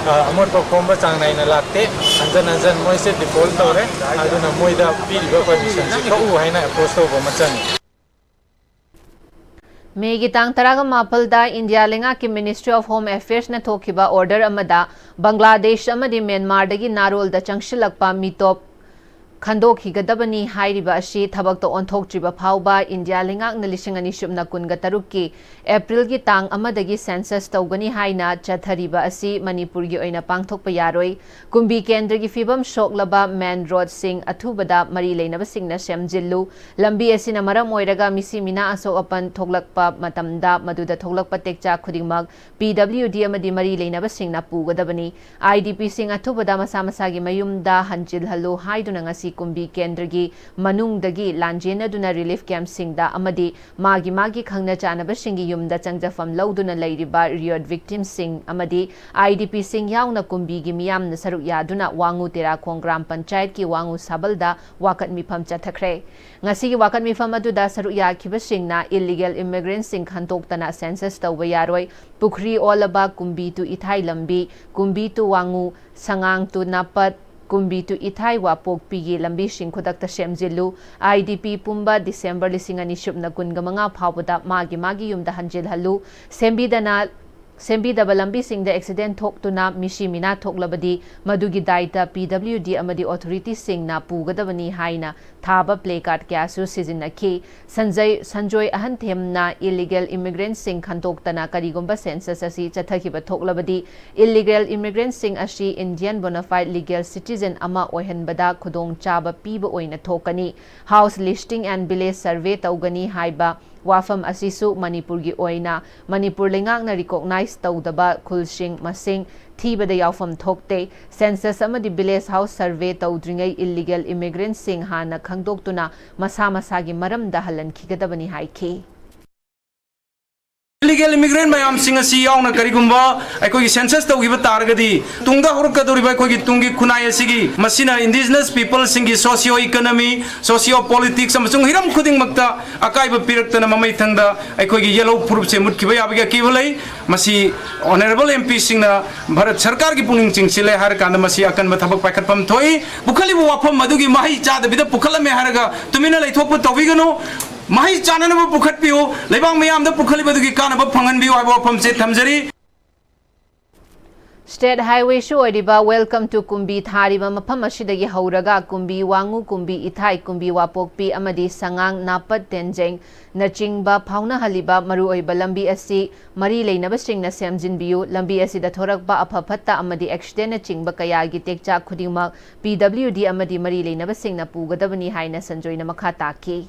ꯑꯃꯣꯠꯄ ꯈꯣꯝꯕ ꯆꯥꯡ ꯅꯥꯏꯅ ꯂꯥꯛꯇꯦ, ꯍꯟꯖꯟ ꯍꯟꯖꯟ ꯃꯣꯏꯁꯦ ꯗꯤꯐꯣꯜꯠ ꯇꯧꯔꯦ, ꯑꯗꯨꯅ ꯃꯣꯏꯗ ꯄꯤꯔꯤꯕ ꯄꯔꯃꯤꯁꯟꯁꯤ ꯀꯛꯎ ꯍꯥꯏꯅ ꯑꯦꯄ꯭ꯔꯣꯁ ꯇꯧꯕ ꯑꯃ ꯆꯪꯉꯤ꯫ ꯃꯦꯒꯤ ꯇꯥꯡ ꯇꯔꯥꯒ ꯃꯥꯄꯜꯗ ꯏꯟꯗꯤꯌꯥ ꯂꯩꯉꯥꯛꯀꯤ Ministry of Home Affairsꯅ ꯊꯣꯛꯈꯤꯕ ꯑꯣꯔꯗꯔ ꯑꯃꯗ ꯕꯪꯒ꯭ꯂꯥꯗꯦꯁ ꯑꯃꯗꯤ ꯃ꯭ꯌꯥꯟꯃꯥꯔꯗꯒꯤ ꯅꯥꯔꯣꯜꯗ ꯆꯪꯁꯤꯜꯂꯛꯄ ꯃꯤꯇꯣꯞ ꯈꯟꯗꯣꯛꯈꯤꯒꯗꯕꯅꯤ ꯍꯥꯏꯔꯤꯕ ꯑꯁꯤ ꯊꯕꯛꯇ ꯑꯣꯟꯊꯣꯛꯇ꯭ꯔꯤꯕ ꯐꯥꯎꯕ ꯏꯟꯗꯤꯌꯥ ꯂꯩꯉꯥꯛꯅ ꯂꯤꯁꯤꯡ ꯑꯅꯤ ꯁꯨꯞꯅ ꯀꯨꯟꯒ ꯇꯔꯨꯛꯀꯤ ꯑꯦꯄ꯭ꯔꯤꯜꯒꯤ ꯇꯥꯡ ꯑꯃꯗꯒꯤ ꯁꯦꯟꯁꯁ ꯇꯧꯒꯅꯤ ꯍꯥꯏꯅ ꯆꯠꯊꯔꯤꯕ ꯑꯁꯤ ꯃꯅꯤꯄꯨꯔꯒꯤ ꯑꯣꯏꯅ ꯄꯥꯡꯊꯣꯛꯄ ꯌꯥꯔꯣꯏ꯫ ꯀꯨꯝꯕꯤ ꯀꯦꯟꯗ꯭ꯔꯒꯤ ꯐꯤꯕꯝ ꯁꯣꯛꯂꯕ ꯃꯦꯟ ꯔꯣꯗꯁꯤꯡ ꯑꯊꯨꯕꯗ ꯃꯔꯤ ꯂꯩꯅꯕꯁꯤꯡꯅ ꯁꯦꯝꯖꯤꯜꯂꯨ꯫ ꯂꯝꯕꯤ ꯑꯁꯤꯅ ꯃꯔꯝ ꯑꯣꯏꯔꯒ ꯃꯤꯁꯤ ꯃꯤꯅꯥ ꯑꯁꯣꯛ ꯑꯄꯟ ꯊꯣꯛꯂꯛꯄ ꯃꯇꯝꯗ ꯃꯗꯨꯗ ꯊꯣꯛꯂꯛꯄ ꯇꯦꯛꯆꯥꯛ ꯈꯨꯗꯤꯡꯃꯛ ꯄꯤ ꯗꯕ꯭ꯂꯤꯎ ꯗꯤ ꯑꯃꯗꯤ ꯃꯔꯤ ꯂꯩꯅꯕꯁꯤꯡꯅ ꯄꯨꯒꯗꯕꯅꯤ꯫ ꯑꯥꯏ ꯗꯤ ꯄꯤꯁꯤꯡ ꯑꯊꯨꯕꯗ ꯃꯁꯥ ꯃꯁꯥꯒꯤ ꯃꯌꯨꯝꯗ ꯍꯟꯖꯤꯜꯍꯜꯂꯨ ꯍꯥꯏꯗꯨꯅ ꯉꯁꯤ ꯀꯨꯝꯕꯤ ꯀꯦꯟꯗ꯭ꯔꯒꯤ ꯃꯅꯨꯡꯗꯒꯤ ꯂꯥꯟꯖꯦꯟꯅꯗꯨꯅ ꯔꯤꯂꯤꯐ ꯀꯦꯝꯞꯁꯤꯡꯗ ꯑꯃꯗꯤ ꯃꯥꯒꯤ ꯃꯥꯒꯤ ꯈꯪꯅ ꯆꯥꯟꯅꯕꯁꯤꯡꯒꯤ ꯌꯨꯝꯗ ꯆꯪꯖꯐꯝ ꯂꯧꯗꯨꯅ ꯂꯩꯔꯤꯕ ꯔꯤꯑꯣꯠ ꯚꯤꯛꯇꯤꯝꯁꯤꯡ ꯑꯃꯗꯤ ꯑꯥꯏ ꯗꯤ ꯄꯤꯁꯤꯡ ꯌꯥꯎꯅ ꯀꯨꯝꯕꯤꯒꯤ ꯃꯤꯌꯥꯝꯅ ꯁꯔꯨꯛ ꯌꯥꯗꯨꯅ ꯋꯥꯉꯨ ꯇꯦꯔꯥꯈꯣꯡ ꯒ꯭ꯔꯥꯝ ꯄꯟꯆꯥꯌꯠꯀꯤ ꯋꯥꯉꯨ ꯁꯥꯕꯜꯗ ꯋꯥꯀꯠ ꯃꯤꯐꯝ ꯆꯠꯊꯈ꯭ꯔꯦ꯫ ꯉꯁꯤꯒꯤ ꯋꯥꯀꯠ ꯃꯤꯐꯝ ꯑꯗꯨꯗ ꯁꯔꯨꯛ ꯌꯥꯈꯤꯕꯁꯤꯡꯅ ꯏꯜꯂꯤꯒꯦꯜ ꯏꯃꯤꯒ꯭ꯔꯦꯟꯠꯁꯤꯡ ꯈꯟꯗꯣꯛꯇꯅ ꯁꯦꯟꯁꯁ ꯇꯧꯕ ꯌꯥꯔꯣꯏ, ꯄꯨꯈ꯭ꯔꯤ ꯑꯣꯜꯂꯕ ꯀꯨꯝꯕꯤ ꯇꯨ ꯏꯊꯥꯏ ꯂꯝꯕꯤ, ꯀꯨꯝꯕꯤ ꯇꯨ ꯋꯥꯉꯨ, ꯁꯉꯥꯡ ꯇꯨ ꯅꯥꯄꯠ, ꯀꯨꯝꯕꯤ ꯇꯨ ꯏꯊꯥꯏ ꯋꯥꯄꯣꯛꯄꯤꯒꯤ ꯂꯝꯕꯤꯁꯤꯡ ꯈꯨꯗꯛꯇ ꯁꯦꯝꯖꯤꯜꯂꯨ꯫ ꯑꯥꯏ ꯗꯤ ꯄꯤ ꯄꯨꯝꯕ ꯗꯤꯁꯦꯝꯕꯔ ꯂꯤꯁꯤꯡ ꯑꯅꯤ ꯁꯨꯞꯅ ꯀꯨꯟꯒ ꯃꯉꯥ ꯐꯥꯎꯕꯗ ꯃꯥꯒꯤ ꯃꯥꯒꯤ ꯌꯨꯝꯗ ꯍꯟꯖꯤꯜꯍꯜꯂꯨ꯫ ꯁꯦꯝꯕꯤꯗꯅ, ꯁꯦꯝꯕꯤꯗꯕ ꯂꯝꯕꯤꯁꯤꯡꯗ ꯑꯦꯛꯁꯤꯗꯦꯟꯠ ꯊꯣꯛꯇꯨꯅ ꯃꯤꯁꯤ ꯃꯤꯅꯥ ꯊꯣꯛꯂꯕꯗꯤ ꯃꯗꯨꯒꯤ ꯗꯥꯏꯇ ꯄꯤ ꯗꯕ꯭ꯂꯤꯎ ꯗꯤ ꯑꯃꯗꯤ ꯑꯣꯊꯣꯔꯤꯇꯤꯁꯤꯡꯅ ꯄꯨꯒꯗꯕꯅꯤ ꯍꯥꯏꯅ ꯊꯥꯕ ꯄ꯭ꯂꯦ ꯀꯥꯔꯗ ꯀꯌꯥꯁꯨ ꯁꯤꯖꯤꯟꯅꯈꯤ꯫ ꯁꯟꯖꯩ, ꯁꯟꯖꯣꯏ ꯑꯍꯟꯊꯦꯝꯅ ꯏꯜꯂꯤꯒꯦꯜ ꯏꯃꯤꯒ꯭ꯔꯦꯟꯠꯁꯤꯡ ꯈꯟꯗꯣꯛꯇꯅ ꯀꯔꯤꯒꯨꯝꯕ ꯁꯦꯟꯁꯁ ꯑꯁꯤ ꯆꯠꯊꯈꯤꯕ ꯊꯣꯛꯂꯕꯗꯤ ꯏꯜꯂꯤꯒꯦꯜ ꯏꯃꯤꯒ꯭ꯔꯦꯟꯠꯁꯤꯡ ꯑꯁꯤ ꯏꯟꯗꯤꯌꯟ ꯕꯣꯅꯥꯐꯥꯏꯗ ꯂꯤꯒꯦꯜ ꯁꯤꯇꯤꯖꯦꯟ ꯑꯃ ꯑꯣꯏꯍꯟꯕꯗ ꯈꯨꯗꯣꯡꯆꯥꯕ ꯄꯤꯕ ꯑꯣꯏꯅ ꯊꯣꯛꯀꯅꯤ꯫ House listing and village survey ꯇꯧꯒꯅꯤ ꯍꯥꯏꯕ ꯋꯥꯐꯝ ꯑꯁꯤꯁꯨ ꯃꯅꯤꯄꯨꯔꯒꯤ ꯑꯣꯏꯅ ꯃꯅꯤꯄꯨꯔ ꯂꯩꯉꯥꯛꯅ ꯔꯤꯀꯣꯛꯅꯥꯏꯖ ꯇꯧꯗꯕ ꯈꯨꯜꯁꯤꯡ ꯃꯁꯤꯡ ꯊꯤꯕꯗ ꯌꯥꯎꯐꯝ ꯊꯣꯛꯇꯦ꯫ ꯁꯦꯟꯁꯁ ꯑꯃꯗꯤ ꯚꯤꯂꯦꯖ ꯍꯥꯎꯁ ꯁꯔꯚꯦ ꯇꯧꯗ꯭ꯔꯤꯉꯩ ꯏꯜꯂꯤꯒꯦꯜ ꯏꯃꯤꯒ꯭ꯔꯦꯟꯠꯁꯤꯡ ꯍꯥꯟꯅ ꯈꯪꯗꯣꯛꯇꯨꯅ ꯃꯁꯥ ꯃꯁꯥꯒꯤ ꯃꯔꯝꯗ ꯍꯜꯍꯟꯈꯤꯒꯗꯕꯅꯤ ꯍꯥꯏꯈꯤ꯫ ꯏꯂꯤꯒꯦꯜ ꯏꯃꯤꯒ꯭ꯔꯦꯟꯠ ꯃꯌꯥꯝꯁꯤꯡ ꯑꯁꯤ ꯌꯥꯎꯅ ꯀꯔꯤꯒꯨꯝꯕ ꯑꯩꯈꯣꯏꯒꯤ ꯁꯦꯟꯁꯁ ꯇꯧꯈꯤꯕ ꯇꯥꯔꯒꯗꯤ, ꯇꯨꯡꯗ ꯍꯧꯔꯛꯀꯗꯧꯔꯤꯕ ꯑꯩꯈꯣꯏꯒꯤ ꯇꯨꯡꯒꯤ ꯈꯨꯟꯅꯥꯏ ꯑꯁꯤꯒꯤ, ꯃꯁꯤꯅ ꯏꯟꯗꯤꯖꯤꯅꯁ ꯄꯤꯄꯜꯁꯤꯡꯒꯤ ꯁꯣꯁꯤꯌꯣ ꯏꯀꯣꯅꯣꯃꯤ, ꯁꯣꯁꯤꯌꯣ ꯄꯣꯂꯤꯇꯤꯛꯁ ꯑꯃꯁꯨꯡ ꯍꯤꯔꯝ ꯈꯨꯗꯤꯡꯃꯛꯇ ꯑꯀꯥꯏꯕ ꯄꯤꯔꯛꯇꯅ ꯃꯃꯩꯊꯪꯗ ꯑꯩꯈꯣꯏꯒꯤ ꯌꯦꯜꯍꯧ ꯐꯨꯔꯨꯞꯁꯦ ꯃꯨꯠꯈꯤꯕ ꯌꯥꯕꯒꯤ ꯑꯀꯤꯕ ꯂꯩ꯫ ꯃꯁꯤ ꯑꯣꯅꯔꯦꯕꯜ ꯑꯦꯝ ꯄꯤꯁꯤꯡꯅ ꯚꯥꯔꯠ ꯁꯔꯀꯥꯔꯒꯤ ꯄꯨꯛꯅꯤꯡ ꯆꯤꯡꯁꯤꯜꯂꯦ ꯍꯥꯏꯔꯀꯥꯟꯗ ꯃꯁꯤ ꯑꯀꯟꯕ ꯊꯕꯛ ꯄꯥꯏꯈꯠꯐꯝ ꯊꯣꯛꯏ꯫ ꯄꯨꯈꯠꯂꯤꯕ ꯋꯥꯐꯝ ꯑꯗꯨꯒꯤ ꯃꯍꯩ ꯆꯥꯗꯕꯤꯗ ꯄꯨꯈꯠꯂꯝꯃꯦ ꯍꯥꯏꯔꯒ ꯇꯨꯃꯤꯟꯅ ꯂꯩꯊꯣꯛꯄ ꯇꯧꯕꯤꯒꯅꯨ꯫ ꯃꯍꯩ ꯆꯥꯅꯅꯕ ꯄꯨꯈꯠꯄꯤꯌꯨ, ꯂꯩꯕꯥꯛ ꯃꯤꯌꯥꯝꯗ ꯄꯨꯈꯠꯂꯤꯕꯗꯨꯒꯤ ꯀꯥꯟꯅꯕ ꯐꯪꯍꯟꯕꯤꯌꯨ ꯍꯥꯏꯕ ꯋꯥꯐꯝꯁꯦ ꯊꯝꯖꯔꯤ꯫ State Highwayꯁꯨ ꯑꯣꯏꯔꯤꯕ Welcome to ꯀꯨꯝꯕꯤ ꯊꯥꯔꯤꯕ ꯃꯐꯝ ꯑꯁꯤꯗꯒꯤ ꯍꯧꯔꯒ ꯀꯨꯝꯕꯤ ꯋꯥꯉꯨ, ꯀꯨꯝꯕꯤ ꯏꯊꯥꯏ, ꯀꯨꯝꯕꯤ ꯋꯥꯄꯣꯛꯄꯤ ꯑꯃꯗꯤ ꯁꯉꯥꯡ, ꯅꯥꯄꯠ, ꯇꯦꯟꯖꯦꯡ ꯅꯆꯤꯡꯕ ꯐꯥꯎꯅꯍꯜꯂꯤꯕ ꯃꯔꯨꯑꯣꯏꯕ ꯂꯝꯕꯤ ꯑꯁꯤ ꯃꯔꯤ ꯂꯩꯅꯕꯁꯤꯡꯅ ꯁꯦꯝꯖꯤꯟꯕꯤꯌꯨ꯫ ꯂꯝꯕꯤ ꯑꯁꯤꯗ ꯊꯣꯔꯛꯄ ꯑꯐ ꯐꯠꯇ ꯑꯃꯗꯤ accidentꯅꯆꯤꯡꯕ ꯀꯌꯥꯒꯤ ꯇꯦꯛꯆꯥꯛ ꯈꯨꯗꯤꯡꯃꯛ P W D ꯑꯃꯗꯤ ꯃꯔꯤ ꯂꯩꯅꯕꯁꯤꯡꯅ ꯄꯨꯒꯗꯕꯅꯤ ꯍꯥꯏꯅ ꯁꯟꯖꯣꯏꯅ ꯃꯈꯥ ꯇꯥꯈꯤ꯫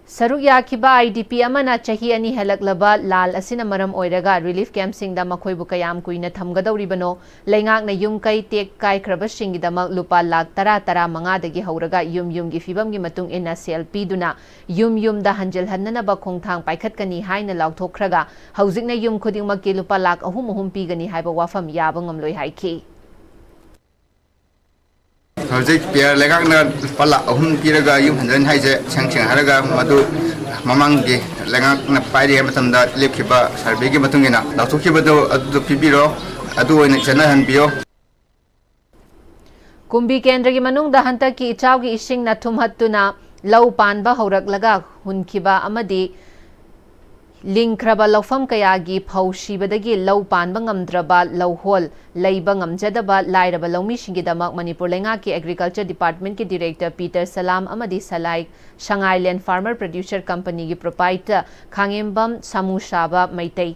ꯁꯔꯨꯛ ꯌꯥꯈꯤꯕ I D P ꯑꯃꯅ ꯆꯍꯤ ꯑꯅꯤ ꯍꯦꯜꯂꯛꯂꯕ ꯂꯥꯜ ꯑꯁꯤꯅ ꯃꯔꯝ ꯑꯣꯏꯔꯒ relief campꯁꯤꯡꯗ ꯃꯈꯣꯏꯕꯨ ꯀꯌꯥꯝ ꯀꯨꯏꯅ ꯊꯝꯒꯗꯧꯔꯤꯕꯅꯣ? ꯂꯩꯉꯥꯛꯅ ꯌꯨꯝ ꯀꯩ ꯇꯦꯛ ꯀꯥꯏꯈ꯭ꯔꯕꯁꯤꯡꯒꯤꯗꯃꯛ ꯂꯨꯄꯥ ꯂꯥꯈ ꯇꯔꯥ, ꯇꯔꯥꯃꯉꯥꯗꯒꯤ ꯍꯧꯔꯒ ꯌꯨꯝ ꯌꯨꯝꯒꯤ ꯐꯤꯕꯝꯒꯤ ꯃꯇꯨꯡ ꯏꯟꯅ ꯁꯦꯜ ꯄꯤꯗꯨꯅ ꯌꯨꯝ ꯌꯨꯝꯗ ꯍꯟꯖꯤꯜꯍꯟꯅꯅꯕ ꯈꯣꯡꯊꯥꯡ ꯄꯥꯏꯈꯠꯀꯅꯤ ꯍꯥꯏꯅ ꯂꯥꯎꯊꯣꯛꯈ꯭ꯔꯒ, ꯍꯧꯖꯤꯛꯅ ꯌꯨꯝ ꯈꯨꯗꯤꯡꯃꯛꯀꯤ ꯂꯨꯄꯥ ꯂꯥꯈ ꯑꯍꯨꯝ ꯑꯍꯨꯝ ꯄꯤꯒꯅꯤ ꯍꯥꯏꯕ ꯋꯥꯐꯝ ꯌꯥꯕ ꯉꯝꯂꯣꯏ ꯍꯥꯏꯈꯤ꯫ ꯍꯧꯖꯤꯛ ꯄꯤꯌꯔ ꯂꯩꯉꯥꯛꯅ ꯂꯨꯄꯥ ꯂꯥꯈ ꯑꯍꯨꯝ ꯄꯤꯔꯒ ꯌꯨꯝ ꯍꯟꯖꯤꯟ ꯍꯥꯏꯁꯦ ꯁꯦꯡ ꯁꯦꯡ ꯍꯥꯏꯔꯒ ꯃꯗꯨ ꯃꯃꯥꯡꯒꯤ ꯂꯩꯉꯥꯛꯅ ꯄꯥꯏꯔꯤꯉꯩ ꯃꯇꯝꯗ ꯂꯦꯞꯈꯤꯕ ꯁꯔꯚꯦꯒꯤ ꯃꯇꯨꯡ ꯏꯟꯅ ꯂꯥꯎꯊꯣꯛꯈꯤꯕꯗꯨ ꯑꯗꯨꯗꯣ ꯄꯤꯕꯤꯔꯣ, ꯑꯗꯨ ꯑꯣꯏꯅ ꯆꯠꯅꯍꯟꯕꯤꯌꯣ꯫ ꯀꯨꯝꯕꯤ ꯀꯦꯟꯗ꯭ꯔꯒꯤ ꯃꯅꯨꯡꯗ ꯍꯟꯗꯛꯀꯤ ꯏꯆꯥꯎꯒꯤ ꯏꯁꯤꯡꯅ ꯊꯨꯝꯍꯠꯇꯨꯅ ꯂꯧ ꯄꯥꯟꯕ ꯍꯧꯔꯛꯂꯒ ꯍꯨꯟꯈꯤꯕ ꯑꯃꯗꯤ ꯂꯤꯡꯈ꯭ꯔꯕ ꯂꯧꯐꯝ ꯀꯌꯥꯒꯤ ꯐꯧ ꯁꯤꯕꯗꯒꯤ ꯂꯧ ꯄꯥꯟꯕ ꯉꯝꯗ꯭ꯔꯕ ꯂꯧꯍꯣꯜ ꯂꯩꯕ ꯉꯝꯖꯗꯕ ꯂꯥꯏꯔꯕ ꯂꯧꯃꯤꯁꯤꯡꯒꯤꯗꯃꯛ ꯃꯅꯤꯄꯨꯔ ꯂꯩꯉꯥꯛꯀꯤ Agriculture Departmentꯀꯤ Director Peter Salam ꯑꯃꯗꯤ ꯁꯂꯥꯏ ꯁꯉꯥꯏ Land Farmer Producer Companyꯒꯤ proprietor ꯈꯥꯉꯦꯝꯕꯝ ꯁꯥꯃꯨ ꯁꯥꯕ ꯃꯩꯇꯩ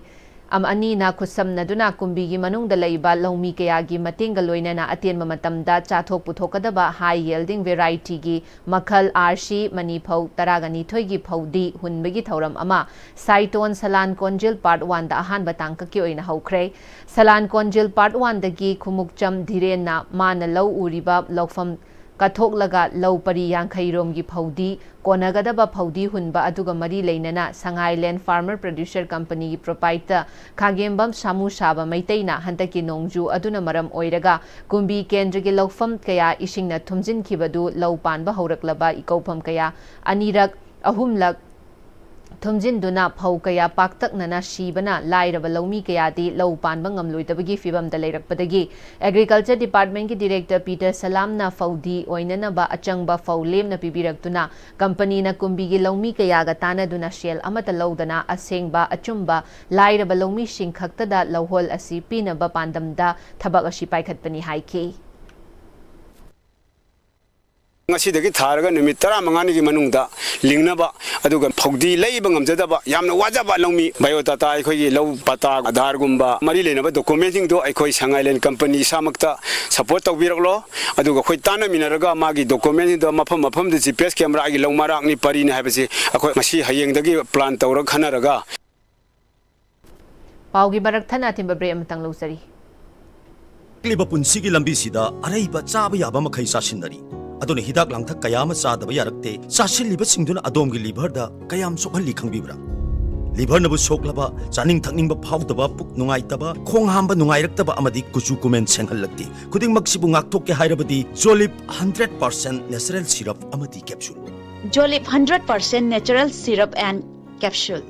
ꯑꯝ-, ꯑꯅꯤꯅ ꯈꯨꯠꯁꯝꯅꯗꯨꯅ ꯀꯨꯝꯕꯤꯒꯤ ꯃꯅꯨꯡꯗ ꯂꯩꯕ ꯂꯧꯃꯤ ꯀꯌꯥꯒꯤ ꯃꯇꯦꯡꯒ ꯂꯣꯏꯅꯅ ꯑꯇꯦꯟꯕ ꯃꯇꯝꯗ ꯆꯥꯊꯣꯛ ꯄꯨꯊꯣꯛꯀꯗꯕ high yielding varietyꯒꯤ ꯃꯈꯜ R C ꯃꯅꯤ ꯐꯧ ꯇꯔꯥꯒ ꯅꯤꯊꯣꯏꯒꯤ ꯐꯧꯗꯤ ꯍꯨꯟꯕꯒꯤ ꯊꯧꯔꯝ ꯑꯃ ꯁꯥꯏꯇꯣꯟ ꯁꯂꯥꯟ ꯀꯣꯟꯖꯤꯜ Part Oneꯗ ꯑꯍꯥꯟꯕ ꯇꯥꯡꯀꯛꯀꯤ ꯑꯣꯏꯅ ꯍꯧꯈ꯭ꯔꯦ꯫ ꯁꯂꯥꯟ ꯀꯣꯟꯖꯤꯜ Part Oneꯗꯒꯤ ꯈꯨꯃꯨꯛꯆꯝ ꯙꯤꯔꯦꯟꯅ ꯃꯥꯅ ꯂꯧ ꯎꯔꯤꯕ ꯂꯧꯐꯝ ꯀꯠꯊꯣꯛꯂꯒ ꯂꯧ ꯄꯔꯤ ꯌꯥꯡꯈꯩ ꯔꯣꯝꯒꯤ ꯐꯧꯗꯤ ꯀꯣꯟꯅꯒꯗꯕ ꯐꯧꯗꯤ ꯍꯨꯟꯕ ꯑꯗꯨꯒ ꯃꯔꯤ ꯂꯩꯅꯅ ꯁꯉꯥꯏ Land Farmer Producer Companyꯒꯤ proprietor ꯈꯥꯒꯦꯝꯕꯝ ꯁꯥꯃꯨ ꯁꯥꯕ ꯃꯩꯇꯩꯅ ꯍꯟꯗꯛꯀꯤ ꯅꯣꯡꯖꯨ ꯑꯗꯨꯅ ꯃꯔꯝ ꯑꯣꯏꯔꯒ ꯀꯨꯝꯕꯤ ꯀꯦꯟꯗ꯭ꯔꯒꯤ ꯂꯧꯐꯝ ꯀꯌꯥ ꯏꯁꯤꯡꯅ ꯊꯨꯝꯖꯤꯟꯈꯤꯕꯗꯨ ꯂꯧ ꯄꯥꯟꯕ ꯍꯧꯔꯛꯂꯕ ꯏꯀꯧꯐꯝ ꯀꯌꯥ ꯑꯅꯤꯔꯛ, ꯑꯍꯨꯝꯂꯛ ꯊꯨꯝꯖꯤꯟꯗꯨꯅ ꯐꯧ ꯀꯌꯥ ꯄꯥꯛꯇꯛꯅꯅ ꯁꯤꯕꯅ ꯂꯥꯏꯔꯕ ꯂꯧꯃꯤ ꯀꯌꯥꯗꯤ ꯂꯧ ꯄꯥꯟꯕ ꯉꯝꯂꯣꯏꯗꯕꯒꯤ ꯐꯤꯚꯝꯗ ꯂꯩꯔꯛꯄꯗꯒꯤ Agriculture Department ꯀꯤ Director Peter Salam ꯅ ꯐꯧꯗꯤ ꯑꯣꯏꯅꯅꯕ ꯑꯆꯪꯕ ꯐꯧ ꯂꯦꯝꯅ ꯄꯤꯕꯤꯔꯛꯇꯨꯅ company ꯅ ꯀꯨꯝꯕꯤꯒꯤ ꯂꯧꯃꯤ ꯀꯌꯥꯒ ꯇꯥꯟꯅꯗꯨꯅ ꯁꯦꯜ ꯑꯃꯠꯇ ꯂꯧꯗꯅ ꯑꯁꯦꯡꯕ ꯑꯆꯨꯝꯕ ꯂꯥꯏꯔꯕ ꯂꯧꯃꯤꯁꯤꯡ ꯈꯛꯇꯗ ꯂꯧꯍꯣꯜ ꯑꯁꯤ ꯄꯤꯅꯕ ꯄꯥꯟꯗꯝꯗ ꯊꯕꯛ ꯑꯁꯤ ꯄꯥꯏꯈꯠꯄꯅꯤ ꯍꯥꯏꯈꯤ꯫ ꯉꯁꯤꯗꯒꯤ ꯊꯥꯔꯒ ꯅꯨꯃꯤꯠ ꯇꯔꯥꯃꯉꯥꯅꯤꯒꯤ ꯃꯅꯨꯡꯗ ꯂꯤꯡꯅꯕ, ꯑꯗꯨꯒ ꯐꯧꯗꯤ ꯂꯩꯕ ꯉꯝꯖꯗꯕ ꯌꯥꯝꯅ ꯋꯥꯖꯕ ꯂꯧꯃꯤ, biodata, ꯑꯩꯈꯣꯏꯒꯤ ꯂꯧ ꯄꯇꯥ, ꯑꯙꯥꯔꯒꯨꯝꯕ ꯃꯔꯤ ꯂꯩꯅꯕ document ꯁꯤꯡꯗꯣ ꯑꯩꯈꯣꯏ ꯁꯉꯥꯏꯂꯦꯟ company ꯏꯁꯥꯃꯛꯇ support ꯇꯧꯕꯤꯔꯛꯂꯣ꯫ ꯑꯗꯨꯒ ꯑꯩꯈꯣꯏ ꯇꯥꯟꯅꯃꯤꯟꯅꯔꯒ ꯃꯥꯒꯤ document ꯁꯤꯡꯗꯣ ꯃꯐꯝ ꯃꯐꯝꯗ GPS camera, ꯑꯩꯒꯤ ꯂꯧ ꯃꯔꯥꯛꯅꯤ, ꯄꯔꯤꯅꯤ ꯍꯥꯏꯕꯁꯤ ꯑꯩꯈꯣꯏ ꯉꯁꯤ ꯍꯌꯦꯡꯗꯒꯤ plan ꯇꯧꯔꯒ ꯈꯟꯅꯔꯒ꯫ ꯄꯥꯎꯒꯤ ꯃꯔꯛ ꯊꯠꯅ ꯑꯊꯤꯟꯕ break ꯑꯃꯇꯪ ꯂꯧꯖꯔꯤ꯫ ꯍꯤꯡꯂꯤꯕ ꯄꯨꯟꯁꯤꯒꯤ ꯂꯝꯕꯤꯁꯤꯗ ꯑꯔꯩꯕ ꯆꯥꯕ ꯌꯥꯕ ꯃꯈꯩ ꯆꯥꯁꯤꯟꯅꯔꯤ꯫ ꯑꯗꯨꯅ ꯍꯤꯗꯥꯛ ꯂꯥꯡꯊꯛ ꯀꯌꯥ ꯑꯃ ꯆꯥꯗꯕ ꯌꯥꯔꯛꯇꯦ꯫ ꯆꯥꯁꯤꯜꯂꯤꯕꯁꯤꯡꯗꯨꯅ ꯑꯗꯣꯝꯒꯤ liver ꯗ ꯀꯌꯥꯝ ꯁꯣꯛꯍꯜꯂꯤ ꯈꯪꯕꯤꯕ꯭ꯔꯥ? Liver ꯅꯕꯨ ꯁꯣꯛꯂꯕ, ꯆꯥꯅꯤꯡ ꯊꯛꯅꯤꯡꯕ ꯐꯥꯎꯗꯕ, ꯄꯨꯛ ꯅꯨꯡꯉꯥꯏꯇꯕ, ꯈꯣꯡ ꯍꯥꯝꯕ ꯅꯨꯡꯉꯥꯏꯔꯛꯇꯕ ꯑꯃꯗꯤ ꯀꯨꯆꯨ ꯀꯨꯃꯦꯟ ꯁꯦꯡꯍꯜꯂꯛꯇꯦ꯫ ꯈꯨꯗꯤꯡꯃꯛꯁꯤꯕꯨ ꯉꯥꯛꯊꯣꯛꯀꯦ ꯍꯥꯏꯔꯕꯗꯤ Jolib hundred percent natural syrup ꯑꯃꯗꯤ capsule꯫ Jolib hundred percent natural syrup and capsule.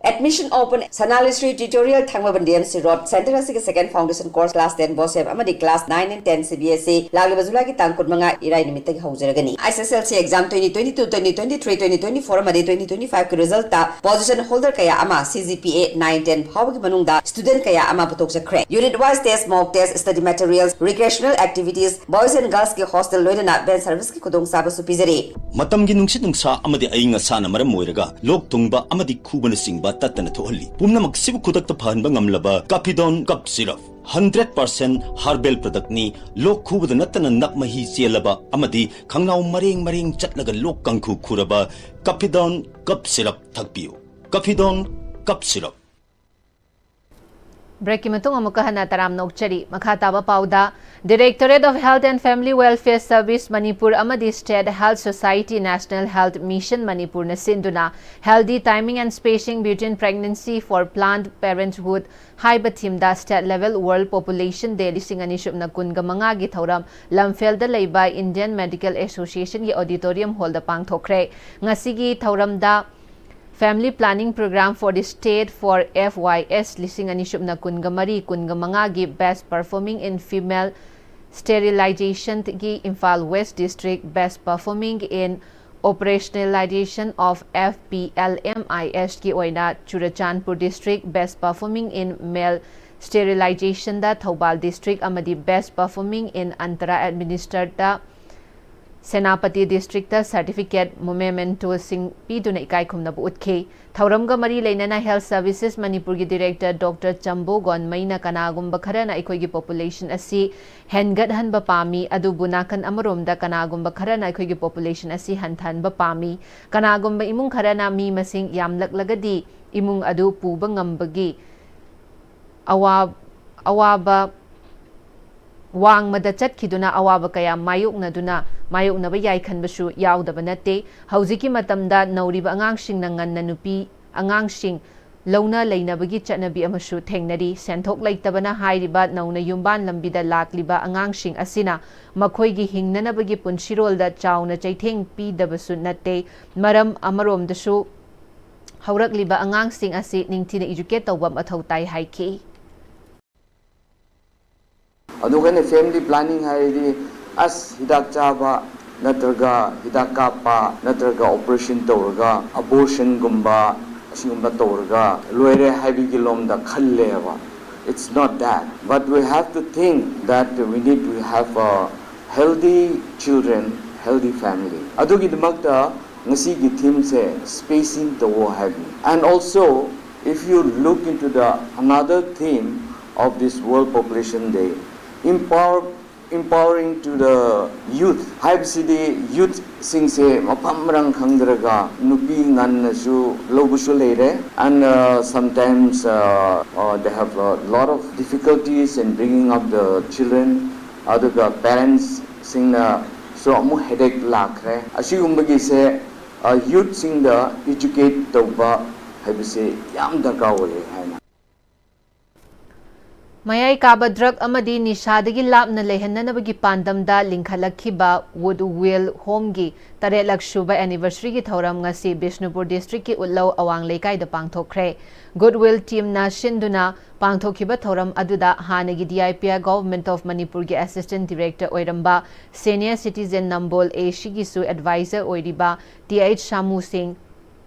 Admission open, Sanalishri Tutorial, Thangmeiband D M C Road, center ꯑꯁꯤꯒꯤ second foundation course, class ten BOSEM ꯑꯃꯗꯤ class nine and ten C B S E ꯂꯥꯛꯂꯤꯕ ꯖꯨꯂꯥꯏꯒꯤ ꯇꯥꯡ ꯀꯨꯟꯃꯉꯥ ꯏꯔꯥꯏ ꯅꯨꯃꯤꯠꯇꯒꯤ ꯍꯧꯖꯔꯒꯅꯤ꯫ S S L C exam twenty twenty-two, twenty twenty-three, twenty twenty-four ꯑꯃꯗꯤ twenty twenty-five ꯀꯤ result ꯇ position holder ꯀꯌꯥ ꯑꯃ C G P A nine ten ꯐꯥꯎꯕꯒꯤ ꯃꯅꯨꯡꯗ student ꯀꯌꯥ ꯑꯃ ꯄꯨꯊꯣꯛꯆꯈ꯭ꯔꯦ꯫ Unit wise test, mock test, study materials, recreational activities, boys and girls ꯀꯤ hostel ꯂꯣꯏꯅꯅ van service ꯀꯤ ꯈꯨꯗꯣꯡꯆꯥꯕꯁꯨ ꯄꯤꯖꯔꯤ꯫ ꯃꯇꯝꯒꯤ ꯅꯨꯡꯁꯤꯠ ꯅꯨꯡꯁꯥ ꯑꯃꯗꯤ ꯑꯏꯪ ꯑꯁꯥꯅ ꯃꯔꯝ ꯑꯣꯏꯔꯒ ꯂꯣꯛ ꯊꯨꯡꯕ ꯑꯃꯗꯤ ꯈꯨꯕꯅꯆꯤꯡꯕ ꯇꯠꯇꯅ ꯊꯣꯛꯍꯜꯂꯤ꯫ ꯄꯨꯝꯅꯃꯛꯁꯤꯕꯨ ꯈꯨꯗꯛꯇ ꯐꯍꯟꯕ ꯉꯝꯂꯕ Caphidone Cough Syrup, hundred percent herbal product ꯅꯤ꯫ ꯂꯣꯛ ꯈꯨꯕꯗ ꯅꯠꯇꯅ ꯅꯞ ꯃꯍꯤ ꯆꯦꯜꯂꯕ ꯑꯃꯗꯤ ꯈꯪꯅꯥꯎ ꯃꯔꯦꯡ ꯃꯔꯦꯡ ꯆꯠꯂꯒ ꯂꯣꯛ ꯀꯥꯡꯈꯨ ꯈꯨꯔꯕ Caphidone Cough Syrup ꯊꯛꯄꯤꯌꯨ꯫ Caphidone Cough Syrup꯫ Break ꯀꯤ ꯃꯇꯨꯡ ꯑꯃꯨꯛꯀ ꯍꯟꯅ ꯇꯔꯥꯝꯅ ꯑꯣꯛꯆꯔꯤ꯫ ꯃꯈꯥ ꯇꯥꯕ ꯄꯥꯎꯗ, Directorate of Health and Family Welfare Service Manipur ꯑꯃꯗꯤ State Health Society National Health Mission Manipur ꯅ ꯁꯤꯟꯗꯨꯅ Healthy Timing and Spacing Between Pregnancy for Planned Parenthood ꯍꯥꯏꯕ theme ꯗ state level World Population Day ꯂꯤꯁꯤꯡ ꯑꯅꯤ ꯁꯨꯞꯅ ꯀꯨꯟꯒ ꯃꯉꯥꯒꯤ ꯊꯧꯔꯝ ꯂꯝꯐꯦꯜꯗ ꯂꯩꯕ Indian Medical Association ꯒꯤ auditorium hall ꯗ ꯄꯥꯡꯊꯣꯛꯈ꯭ꯔꯦ꯫ ꯉꯁꯤꯒꯤ ꯊꯧꯔꯝꯗ Family Planning Program for the State for F Y S ꯂꯤꯁꯤꯡ ꯑꯅꯤ ꯁꯨꯞꯅ ꯀꯨꯟꯒ ꯃꯔꯤ ꯀꯨꯟꯒ ꯃꯉꯥꯒꯤ Best Performing in Female Sterilization ꯒꯤ Imphal West District, Best Performing in Operationalization of F P L M I S ꯀꯤ ꯑꯣꯏꯅ Churachandpur District, Best Performing in Male Sterilization the Thoubal District ꯑꯃꯗꯤ Best Performing in Antara Administered the Senapati District ꯇ certificate, mementos ꯁꯤꯡ ꯄꯤꯗꯨꯅ ꯏꯀꯥꯏꯈꯨꯝꯅꯕ ꯎꯠꯈꯤ꯫ ꯊꯧꯔꯝꯒ ꯃꯔꯤ ꯂꯩꯅꯅ Health Services ꯃꯅꯤꯄꯨꯔꯒꯤ Director Doctor ꯆꯝꯕꯣ ꯒꯣꯟꯃꯩꯅ ꯀꯅꯥꯒꯨꯝꯕ ꯈꯔꯅ ꯑꯩꯈꯣꯏꯒꯤ population ꯑꯁꯤ ꯍꯦꯟꯒꯠꯍꯟꯕ ꯄꯥꯝꯃꯤ, ꯑꯗꯨꯕꯨ ꯅꯥꯀꯟ ꯑꯃꯔꯣꯝꯗ ꯀꯅꯥꯒꯨꯝꯕ ꯈꯔꯅ ꯑꯩꯈꯣꯏꯒꯤ population ꯑꯁꯤ ꯍꯟꯊꯍꯟꯕ ꯄꯥꯝꯃꯤ꯫ ꯀꯅꯥꯒꯨꯝꯕ ꯏꯃꯨꯡ ꯈꯔꯅ ꯃꯤ ꯃꯁꯤꯡ ꯌꯥꯝꯂꯛꯂꯒꯗꯤ ꯏꯃꯨꯡ ꯑꯗꯨ ꯄꯨꯕ ꯉꯝꯕꯒꯤ ꯑꯋꯥ-, ꯑꯋꯥꯕ ꯋꯥꯡꯃꯗ ꯆꯠꯈꯤꯗꯨꯅ ꯑꯋꯥꯕ ꯀꯌꯥ ꯃꯥꯌꯣꯛꯅꯗꯨꯅ, ꯃꯥꯌꯣꯛꯅꯕ ꯌꯥꯏ ꯈꯟꯕꯁꯨ ꯌꯥꯎꯗꯕ ꯅꯠꯇꯦ꯫ ꯍꯧꯖꯤꯛꯀꯤ ꯃꯇꯝꯗ ꯅꯧꯔꯤꯕ ꯑꯉꯥꯡꯁꯤꯡꯅ ꯉꯟꯅ ꯅꯨꯄꯤ ꯑꯉꯥꯡꯁꯤꯡ ꯂꯧꯅ ꯂꯩꯅꯕꯒꯤ ꯆꯠꯅꯕꯤ ꯑꯃꯁꯨ ꯊꯦꯡꯅꯔꯤ꯫ ꯁꯦꯟꯊꯣꯛ ꯂꯩꯇꯕꯅ ꯍꯥꯏꯔꯤꯕ ꯅꯧꯅ ꯌꯨꯝꯕꯥꯟ ꯂꯝꯕꯤꯗ ꯂꯥꯛꯂꯤꯕ ꯑꯉꯥꯡꯁꯤꯡ ꯑꯁꯤꯅ ꯃꯈꯣꯏꯒꯤ ꯍꯤꯡꯅꯅꯕꯒꯤ ꯄꯨꯟꯁꯤꯔꯣꯜꯗ ꯆꯥꯎꯅ ꯆꯩꯊꯦꯡ ꯄꯤꯗꯕꯁꯨ ꯅꯠꯇꯦ꯫ ꯃꯔꯝ ꯑꯃꯔꯣꯝꯗꯁꯨ ꯍꯧꯔꯛꯂꯤꯕ ꯑꯉꯥꯡꯁꯤꯡ ꯑꯁꯤ ꯅꯤꯡꯊꯤꯅ educate ꯇꯧꯕ ꯃꯊꯧ ꯇꯥꯏ ꯍꯥꯏꯈꯤ꯫ ꯑꯗꯨꯒꯅꯦ, family planning ꯍꯥꯏꯔꯗꯤ ꯑꯁ ꯍꯤꯗꯥꯛ ꯆꯥꯕ ꯅꯠꯇ꯭ꯔꯒ ꯍꯤꯗꯥꯛ ꯀꯥꯞꯄ ꯅꯠꯇ꯭ꯔꯒ operation ꯇꯧꯔꯒ abortion ꯒꯨꯝꯕ ꯑꯁꯤꯒꯨꯝꯕ ꯇꯧꯔꯒ ꯂꯣꯏꯔꯦ ꯍꯥꯏꯕꯒꯤ ꯂꯣꯝꯗ ꯈꯜꯂꯦꯕ꯫ It's not that. But we have to think that we need to have a healthy children, healthy family. ꯑꯗꯨꯒꯤꯗꯃꯛꯇ ꯉꯁꯤꯒꯤ theme ꯁꯦ spacing ꯇꯧꯋꯣ ꯍꯥꯏꯕꯅꯤ꯫ And also, if you look into the another theme of this World Population Day, empower, empowering to the youth ꯍꯥꯏꯕꯁꯤꯗꯤ youth ꯁꯤꯡꯁꯦ ꯃꯐꯝ ꯃꯔꯥꯡ ꯈꯪꯗ꯭ꯔꯒ ꯅꯨꯄꯤ ꯉꯟꯅꯁꯨ ꯂꯧꯕꯁꯨ ꯂꯩꯔꯦ, and uh, sometimes uh, uh, they have a lot of difficulties in bringing up the children. ꯑꯗꯨꯒ parents ꯁꯤꯡꯅꯁꯨ ꯑꯃꯨꯛ headache ꯂꯥꯛꯈ꯭ꯔꯦ꯫ ꯑꯁꯤꯒꯨꯝꯕꯒꯤꯁꯦ youth ꯁꯤꯡꯗ educate ꯇꯧꯕ ꯍꯥꯏꯕꯁꯦ ꯌꯥꯝ ꯗꯔꯀꯥꯔ ꯑꯣꯏꯌꯦ ꯍꯥꯏꯅ꯫ ꯃꯌꯥꯏ ꯀꯥꯕ ꯗ꯭ꯔꯒ ꯑꯃꯗꯤ ꯅꯤꯁꯥꯗꯒꯤ ꯂꯥꯞꯅ ꯂꯩꯍꯟꯅꯅꯕꯒꯤ ꯄꯥꯟꯗꯝꯗ ꯂꯤꯡꯈꯠꯂꯛꯈꯤꯕ ꯒꯨꯗꯋꯤꯜ ꯍꯣꯝꯒꯤ ꯇꯔꯦꯠꯂꯛ ꯁꯨꯕ ꯑꯦꯅꯤꯚꯔꯁꯔꯤꯒꯤ ꯊꯧꯔꯝ ꯉꯁꯤ ꯕꯤꯁꯅꯨꯄꯨꯔ ꯗꯤꯁꯇ꯭ꯔꯤꯛꯀꯤ ꯎꯠꯂꯧ ꯑꯋꯥꯡ ꯂꯩꯀꯥꯏꯗ ꯄꯥꯡꯊꯣꯛꯈ꯭ꯔꯦ꯫ ꯒꯨꯗꯋꯤꯜ ꯇꯤꯝꯅ ꯁꯤꯟꯗꯨꯅ ꯄꯥꯡꯊꯣꯛꯈꯤꯕ ꯊꯧꯔꯝ ꯑꯗꯨꯗ ꯍꯥꯟꯅꯒꯤ D I P I Government of ꯃꯅꯤꯄꯨꯔꯒꯤ Assistant Director ꯑꯣꯏꯔꯝꯕ Senior Citizen Nambol A Cꯒꯤꯁꯨ advisor ꯑꯣꯏꯔꯤꯕ T H ꯁꯥꯃꯨ ꯁꯤꯡ,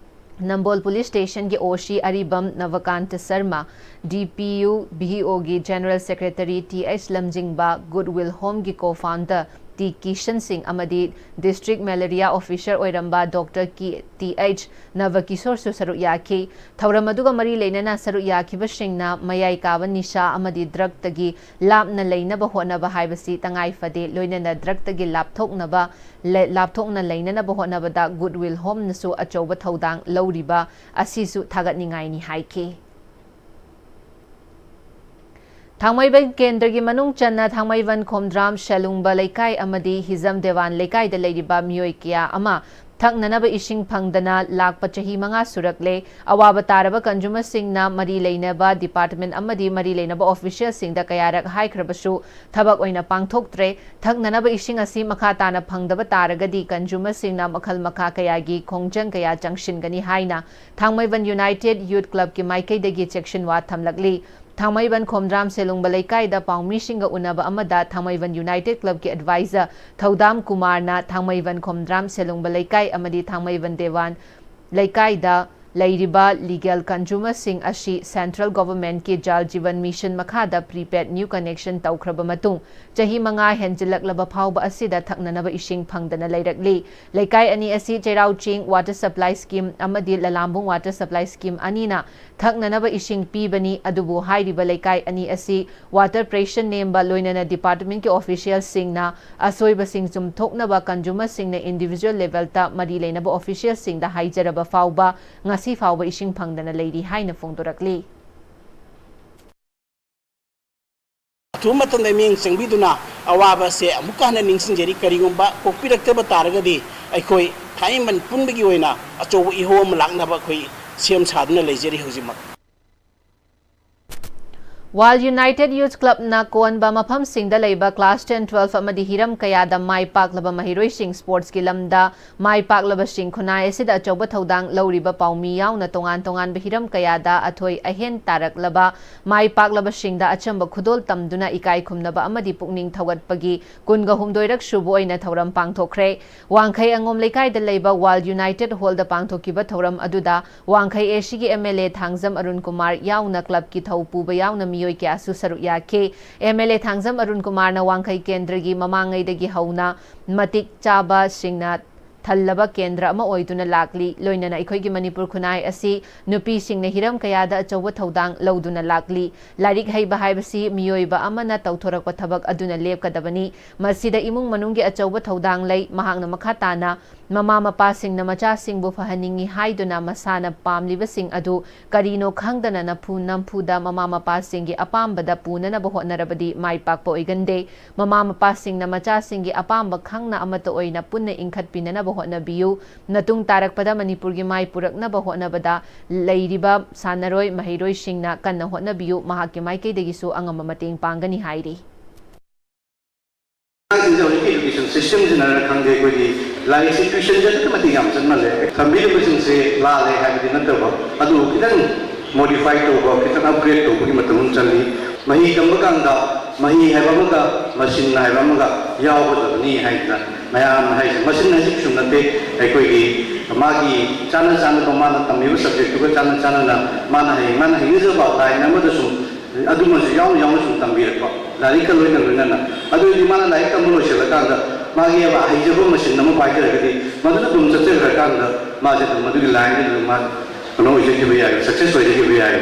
ꯅꯝꯕꯣꯜ ꯄꯨꯂꯤꯁ ꯁ꯭ꯇꯦꯁꯟꯒꯤ O C ꯑꯔꯤꯕꯝ ꯅꯕꯀꯥꯟꯇ Sharma, D P U V O ꯒꯤ General Secretary T H ꯂꯝꯖꯤꯡꯕ, ꯒꯨꯗꯋꯤꯜ ꯍꯣꯝꯒꯤ co-founder T ꯀꯤꯁꯟ ꯁꯤꯡ ꯑꯃꯗꯤ District Malaria Officer ꯑꯣꯏꯔꯝꯕ Doctor K-, T H ꯅꯕꯀꯤꯁꯣꯔꯁꯨ ꯁꯔꯨꯛ ꯌꯥꯈꯤ꯫ ꯊꯧꯔꯝ ꯑꯗꯨꯒ ꯃꯔꯤ ꯂꯩꯅꯅ ꯁꯔꯨꯛ ꯌꯥꯈꯤꯕꯁꯤꯡꯅ ꯃꯌꯥꯏ ꯀꯥꯕ ꯅꯤꯁꯥ ꯑꯃꯗꯤ ꯗ꯭ꯔꯒꯇꯒꯤ ꯂꯥꯞꯅ ꯂꯩꯅꯕ ꯍꯣꯠꯅꯕ ꯍꯥꯏꯕꯁꯤ ꯇꯉꯥꯏ ꯐꯗꯦ, ꯂꯣꯏꯅꯅ ꯗ꯭ꯔꯒꯇꯒꯤ ꯂꯥꯞꯊꯣꯛꯅꯕ, ꯂꯦ-, ꯂꯥꯞꯊꯣꯛꯅ ꯂꯩꯅꯅꯕ ꯍꯣꯠꯅꯕꯗ ꯒꯨꯗꯋꯤꯜ ꯍꯣꯝꯅꯁꯨ ꯑꯆꯧꯕ ꯊꯧꯗꯥꯡ ꯂꯧꯔꯤꯕ ꯑꯁꯤꯁꯨ ꯊꯥꯒꯠꯅꯤꯡꯉꯥꯏꯅꯤ ꯍꯥꯏꯈꯤ꯫ ꯊꯥꯡꯃꯩꯕꯟ ꯀꯦꯟꯗ꯭ꯔꯒꯤ ꯃꯅꯨꯡ ꯆꯟꯅ ꯊꯥꯡꯃꯩꯕꯟ ꯈꯣꯝꯗ꯭ꯔꯥꯝ ꯁꯦꯂꯨꯡꯕ ꯂꯩꯀꯥꯏ ꯑꯃꯗꯤ ꯍꯤꯖꯝ ꯗꯦꯋꯥꯟ ꯂꯩꯀꯥꯏꯗ ꯂꯩꯔꯤꯕ ꯃꯤꯑꯣꯏ ꯀꯌꯥ ꯑꯃ ꯊꯛꯅꯅꯕ ꯏꯁꯤꯡ ꯐꯪꯗꯅ ꯂꯥꯛꯄ ꯆꯍꯤ ꯃꯉꯥ ꯁꯨꯔꯛꯂꯦ꯫ ꯑꯋꯥꯕ ꯇꯥꯔꯕ ꯀꯟꯖꯨꯃꯔꯁꯤꯡꯅ ꯃꯔꯤ ꯂꯩꯅꯕ ꯗꯤꯄꯥꯔꯠꯃꯦꯟ ꯑꯃꯗꯤ ꯃꯔꯤ ꯂꯩꯅꯕ ꯑꯣꯐꯤꯁꯤꯌꯦꯜꯁꯤꯡꯗ ꯀꯌꯥꯔꯛ ꯍꯥꯏꯈ꯭ꯔꯕꯁꯨ ꯊꯕꯛ ꯑꯣꯏꯅ ꯄꯥꯡꯊꯣꯛꯇ꯭ꯔꯦ꯫ ꯊꯛꯅꯅꯕ ꯏꯁꯤꯡ ꯑꯁꯤ ꯃꯈꯥ ꯇꯥꯅ ꯐꯪꯗꯕ ꯇꯥꯔꯒꯗꯤ ꯀꯟꯖꯨꯃꯔꯁꯤꯡꯅ ꯃꯈꯜ ꯃꯈꯥ ꯀꯌꯥꯒꯤ ꯈꯣꯡꯖꯪ ꯀꯌꯥ ꯆꯪꯁꯤꯟꯒꯅꯤ ꯍꯥꯏꯅ ꯊꯥꯡꯃꯩꯕꯟ ꯌꯨꯅꯥꯏꯇꯦꯗ ꯌꯨꯊ ꯀ꯭ꯂꯕꯀꯤ ꯃꯥꯏꯀꯩꯗꯒꯤ ꯆꯦꯛꯁꯤꯟꯋꯥ ꯊꯝꯂꯛꯂꯤ꯫ ꯊꯥꯡꯃꯩꯕꯟ ꯈꯣꯝꯗ꯭ꯔꯥꯝ ꯁꯦꯂꯨꯡꯕ ꯂꯩꯀꯥꯏꯗ ꯄꯥꯎꯃꯤꯁꯤꯡꯒ ꯎꯅꯕ ꯑꯃꯗ ꯊꯥꯡꯃꯩꯕꯟ ꯌꯨꯅꯥꯏꯇꯦꯗ ꯀ꯭ꯂꯕꯀꯤ ꯑꯦꯗꯚꯥꯏꯖꯔ ꯊꯧꯗꯥꯝ ꯀꯨꯃꯥꯔꯅ ꯊꯥꯡꯃꯩꯕꯟ ꯈꯣꯝꯗ꯭ꯔꯥꯝ ꯁꯦꯂꯨꯡꯕ ꯂꯩꯀꯥꯏ ꯑꯃꯗꯤ ꯊꯥꯡꯃꯩꯕꯟ ꯗꯦꯋꯥꯟ ꯂꯩꯀꯥꯏꯗ ꯂꯩꯔꯤꯕ ꯂꯤꯒꯦꯜ ꯀꯟꯖꯨꯃꯔꯁꯤꯡ ꯑꯁꯤ ꯁꯦꯟꯇ꯭ꯔꯦꯜ ꯒꯣꯚꯔꯟꯃꯦꯟꯠꯀꯤ ꯖꯜ ꯖꯤꯕꯟ ꯃꯤꯁꯟ ꯃꯈꯥꯗ ꯄ꯭ꯔꯤꯄꯦꯗ ꯅ꯭ꯌꯨ ꯀꯅꯦꯛꯁꯟ ꯇꯧꯈ꯭ꯔꯕ ꯃꯇꯨꯡ ꯆꯍꯤ ꯃꯉꯥ ꯍꯦꯟꯖꯤꯜꯂꯛꯂꯕ ꯐꯥꯎꯕ ꯑꯁꯤꯗ ꯊꯛꯅꯅꯕ ꯏꯁꯤꯡ ꯐꯪꯗꯅ ꯂꯩꯔꯛꯂꯤ꯫ ꯂꯩꯀꯥꯏ ꯑꯅꯤ ꯑꯁꯤ ꯆꯩꯔꯥꯎ ꯆꯤꯡ ꯋꯥꯇꯔ ꯁꯄ꯭ꯂꯥꯏ ꯁ꯭ꯀꯤꯝ ꯑꯃꯗꯤ ꯂꯂꯥꯝꯕꯨꯡ ꯋꯥꯇꯔ ꯁꯄ꯭ꯂꯥꯏ ꯁ꯭ꯀꯤꯝ ꯑꯅꯤꯅ ꯊꯛꯅꯅꯕ ꯏꯁꯤꯡ ꯄꯤꯕꯅꯤ꯫ ꯑꯗꯨꯕꯨ ꯍꯥꯏꯔꯤꯕ ꯂꯩꯀꯥꯏ ꯑꯅꯤ ꯑꯁꯤ ꯋꯥꯇꯔ ꯄ꯭ꯔꯦꯁꯔ ꯅꯦꯝꯕ, ꯂꯣꯏꯅꯅ ꯗꯤꯄꯥꯔꯠꯃꯦꯟꯠꯀꯤ ꯑꯣꯐꯤꯁꯤꯌꯦꯜꯁꯤꯡꯅ ꯑꯁꯣꯏꯕꯁꯤꯡ ꯆꯨꯝꯊꯣꯛꯅꯕ ꯀꯟꯖꯨꯃꯔꯁꯤꯡꯅ ꯏꯟꯗꯤꯚꯤꯖꯨꯋꯦꯜ ꯂꯦꯚꯦꯜꯗ ꯃꯔꯤ ꯂꯩꯅꯕ ꯑꯣꯐꯤꯁꯤꯌꯦꯜꯁꯤꯡꯗ ꯍꯥꯏꯖꯔꯕ ꯐꯥꯎꯕ ꯉꯁꯤ ꯐꯥꯎꯕ ꯏꯁꯤꯡ ꯐꯪꯗꯅ ꯂꯩꯔꯤ ꯍꯥꯏꯅ ꯐꯣꯡꯗꯣꯔꯛꯂꯤ꯫ ꯑꯊꯨꯕ ꯃꯇꯝꯗ ꯃꯤꯠꯌꯦꯡ ꯆꯪꯕꯤꯗꯨꯅ ꯑꯋꯥꯕ ꯑꯁꯦ ꯑꯃꯨꯛꯀ ꯍꯟꯅ ꯅꯤꯡꯁꯤꯡꯖꯔꯤ꯫ ꯀꯔꯤꯒꯨꯝꯕ ꯀꯣꯛꯄꯤꯔꯛꯇꯕ ꯇꯥꯔꯒꯗꯤ ꯑꯩꯈꯣꯏ ꯊꯥꯡꯃꯩꯕꯟ ꯄꯨꯟꯕꯒꯤ ꯑꯣꯏꯅ ꯑꯆꯧꯕ ꯏꯍꯧ ꯑꯃ ꯂꯥꯛꯅꯕ ꯑꯩꯈꯣꯏ ꯁꯦꯝ ꯁꯥꯗꯨꯅ ꯂꯩꯖꯔꯤ ꯍꯧꯖꯤꯛꯃꯛ꯫ World United Youth Clubꯅ ꯀꯣꯟꯕ ꯃꯐꯝꯁꯤꯡꯗ ꯂꯩꯕ class ten, twelve ꯑꯃꯗꯤ ꯍꯤꯔꯝ ꯀꯌꯥꯗ ꯃꯥꯏ ꯄꯥꯛꯂꯕ ꯃꯍꯩꯔꯣꯏꯁꯤꯡ sportsꯀꯤ ꯂꯝꯗ ꯃꯥꯏ ꯄꯥꯛꯂꯕꯁꯤꯡ ꯈꯨꯟꯅꯥꯏ ꯑꯁꯤꯗ ꯑꯆꯧꯕ ꯊꯧꯗꯥꯡ ꯂꯧꯔꯤꯕ ꯄꯥꯎꯃꯤ ꯌꯥꯎꯅ ꯇꯣꯉꯥꯟ ꯇꯣꯉꯥꯟꯕ ꯍꯤꯔꯝ ꯀꯌꯥꯗ ꯑꯊꯣꯏ ꯑꯍꯦꯟ ꯇꯥꯔꯛꯂꯕ ꯃꯥꯏ ꯄꯥꯛꯂꯕꯁꯤꯡꯗ ꯑꯆꯝꯕ ꯈꯨꯗꯣꯜ ꯇꯝꯗꯨꯅ ꯏꯀꯥꯏ ꯈꯨꯝꯅꯕ ꯑꯃꯗꯤ ꯄꯨꯛꯅꯤꯡ ꯊꯧꯒꯠꯄꯒꯤ ꯀꯨꯟꯒ ꯍꯨꯝꯗꯣꯏꯔꯛ ꯁꯨꯕ ꯑꯣꯏꯅ ꯊꯧꯔꯝ ꯄꯥꯡꯊꯣꯛꯈ꯭ꯔꯦ꯫ ꯋꯥꯡꯈꯩ ꯑꯉꯣꯝ ꯂꯩꯀꯥꯏꯗ ꯂꯩꯕ World United Hallꯗ ꯄꯥꯡꯊꯣꯛꯈꯤꯕ ꯊꯧꯔꯝ ꯑꯗꯨꯗ ꯋꯥꯡꯈꯩ ACꯒꯤ MLA ꯊꯥꯡꯖꯝ ꯑꯔꯨꯟ ꯀꯨꯃꯥꯔ ꯌꯥꯎꯅ clubꯀꯤ ꯊꯧ ꯄꯨꯕ ꯌꯥꯎꯅ ꯃꯤꯑꯣꯏ ꯀꯌꯥꯁꯨ ꯁꯔꯨꯛ ꯌꯥꯈꯤ꯫ MLA ꯊꯥꯡꯖꯝ ꯑꯔꯨꯟ ꯀꯨꯃꯥꯔꯅ ꯋꯥꯡꯈꯩ ꯀꯦꯟꯗ꯭ꯔꯒꯤ ꯃꯃꯥꯡꯉꯩꯗꯒꯤ ꯍꯧꯅ ꯃꯇꯤꯛ ꯆꯥꯕꯁꯤꯡꯅ ꯊꯜꯂꯕ ꯀꯦꯟꯗ꯭ꯔ ꯑꯃ ꯑꯣꯏꯗꯨꯅ ꯂꯥꯛꯂꯤ꯫ ꯂꯣꯏꯅꯅ ꯑꯩꯈꯣꯏꯒꯤ ꯃꯅꯤꯄꯨꯔ ꯈꯨꯟꯅꯥꯏ ꯑꯁꯤ ꯅꯨꯄꯤꯁꯤꯡꯅ ꯍꯤꯔꯝ ꯀꯌꯥꯗ ꯑꯆꯧꯕ ꯊꯧꯗꯥꯡ ꯂꯧꯗꯨꯅ ꯂꯥꯛꯂꯤ꯫ ꯂꯥꯏꯔꯤꯛ ꯍꯩꯕ ꯍꯥꯏꯕꯁꯤ ꯃꯤꯑꯣꯏꯕ ꯑꯃꯅ ꯇꯧꯊꯣꯔꯛꯄ ꯊꯕꯛ ꯑꯗꯨꯅ ꯂꯦꯞꯀꯗꯕꯅꯤ꯫ ꯃꯁꯤꯗ ꯏꯃꯨꯡ ꯃꯅꯨꯡꯒꯤ ꯑꯆꯧꯕ ꯊꯧꯗꯥꯡ ꯂꯩ꯫ ꯃꯍꯥꯛꯅ ꯃꯈꯥ ꯇꯥꯅ, ꯃꯃꯥ ꯃꯄꯥꯁꯤꯡꯅ ꯃꯆꯥꯁꯤꯡꯕꯨ ꯐꯍꯟꯅꯤꯡꯏ ꯍꯥꯏꯗꯨꯅ ꯃꯁꯥꯅ ꯄꯥꯝꯂꯤꯕꯁꯤꯡ ꯑꯗꯨ ꯀꯔꯤꯅꯣ ꯈꯪꯗꯅ ꯅꯝꯐꯨ ꯅꯝꯐꯨꯗ ꯃꯃꯥ ꯃꯄꯥꯁꯤꯡꯒꯤ ꯑꯄꯥꯝꯕꯗ ꯄꯨꯅꯅꯕ ꯍꯣꯠꯅꯔꯕꯗꯤ ꯃꯥꯏ ꯄꯥꯛꯄ ꯑꯣꯏꯒꯟꯗꯦ꯫ ꯃꯃꯥ ꯃꯄꯥꯁꯤꯡꯅ ꯃꯆꯥꯁꯤꯡꯒꯤ ꯑꯄꯥꯝꯕ ꯈꯪꯅ ꯑꯃꯠꯇ ꯑꯣꯏꯅ ꯄꯨꯟꯅ ꯏꯟꯈꯠꯄꯤꯅꯅꯕ ꯍꯣꯠꯅꯕꯤꯌꯨ꯫ ꯃꯇꯨꯡ ꯇꯥꯔꯛꯄꯗ ꯃꯅꯤꯄꯨꯔꯒꯤ ꯃꯥꯏ ꯄꯨꯔꯛꯅꯕ ꯍꯣꯠꯅꯕꯗ ꯂꯩꯔꯤꯕ ꯁꯥꯟꯅꯔꯣꯏ ꯃꯍꯩꯔꯣꯏꯁꯤꯡꯅ ꯀꯟꯅ ꯍꯣꯠꯅꯕꯤꯌꯨ꯫ ꯃꯍꯥꯛꯀꯤ ꯃꯥꯏꯀꯩꯗꯒꯤꯁꯨ ꯑꯉꯝꯕ ꯃꯇꯦꯡ ꯄꯥꯡꯒꯅꯤ ꯍꯥꯏꯔꯤ꯫ ꯑꯉꯥꯡꯁꯤꯡꯁꯦ ꯍꯧꯖꯤꯛꯀꯤ education systemꯁꯤꯅꯔ ꯈꯪꯗꯦ, ꯑꯩꯈꯣꯏꯒꯤ ꯂꯥꯏꯔꯤꯛꯁꯦ tuitionꯁꯦ ꯑꯗꯨꯛꯀꯤ ꯃꯇꯤꯛ ꯌꯥꯝ ꯆꯠꯃꯜꯂꯦ꯫ ꯇꯝꯕꯤꯔꯤꯕꯁꯤꯡꯁꯦ ꯂꯥꯜꯂꯦ ꯍꯥꯏꯕꯗꯤ ꯅꯠꯇꯕ, ꯑꯗꯨꯕꯨ ꯈꯤꯇꯪ modify ꯇꯧꯕ, ꯈꯤꯇꯪ upgrade ꯇꯧꯕꯒꯤ ꯃꯇꯝ ꯑꯃ ꯆꯪꯉꯤ꯫ ꯃꯍꯩ ꯇꯝꯕ ꯀꯥꯟꯗ ꯃꯍꯩ ꯍꯥꯏꯕ ꯑꯃꯒ machine ꯍꯥꯏꯕ ꯑꯃꯒ ꯌꯥꯎꯒꯗꯕꯅꯤ ꯍꯥꯏꯗꯅ ꯃꯌꯥꯝꯅ ꯍꯥꯏꯁꯦ꯫ Machine ꯍꯥꯏꯁꯦ ꯀꯩꯁꯨ ꯅꯠꯇꯦ, ꯑꯩꯈꯣꯏꯒꯤ ꯃꯥꯒꯤ ꯆꯥꯟꯅ ꯆꯥꯟꯅꯕ, ꯃꯥꯅ ꯇꯝꯃꯤꯕ subjectꯇꯨꯒ ꯆꯥꯟꯅ ꯆꯥꯟꯅꯅ ꯃꯥꯅ ꯍꯌꯦꯡ ꯃꯥꯅ ꯍꯩꯅꯖꯕ line ꯑꯃꯗ ꯁꯨꯝ ꯑꯗꯨꯃꯁꯨ ꯌꯥꯎꯅ ꯌꯥꯎꯅ ꯁꯨꯝ ꯇꯝꯕꯤꯔꯛꯄ, ꯂꯥꯏꯔꯤꯛꯀ ꯂꯣꯏꯅ ꯂꯣꯏꯅꯅ꯫ ꯑꯗꯨꯑꯣꯏꯗꯤ ꯃꯥꯅ ꯂꯥꯏꯔꯤꯛ ꯇꯝꯕ ꯂꯣꯏꯁꯤꯜꯂꯀꯥꯟꯗ ꯃꯥꯒꯤ ꯍꯩꯖꯕ machine ꯑꯃ ꯄꯥꯏꯖꯔꯒꯗꯤ ꯃꯗꯨꯗ ꯑꯗꯨꯝ ꯆꯠꯆꯈ꯭ꯔꯀꯥꯟꯗ ꯃꯥꯁꯦ ꯑꯗꯨꯝ ꯃꯗꯨꯒꯤ lineꯗꯨꯗ ꯑꯗꯨꯝ ꯃꯥ ꯀꯩꯅꯣ ꯑꯣꯏꯖꯈꯤꯕ ꯌꯥꯏ, success ꯑꯣꯏꯖꯈꯤꯕ ꯌꯥꯏ꯫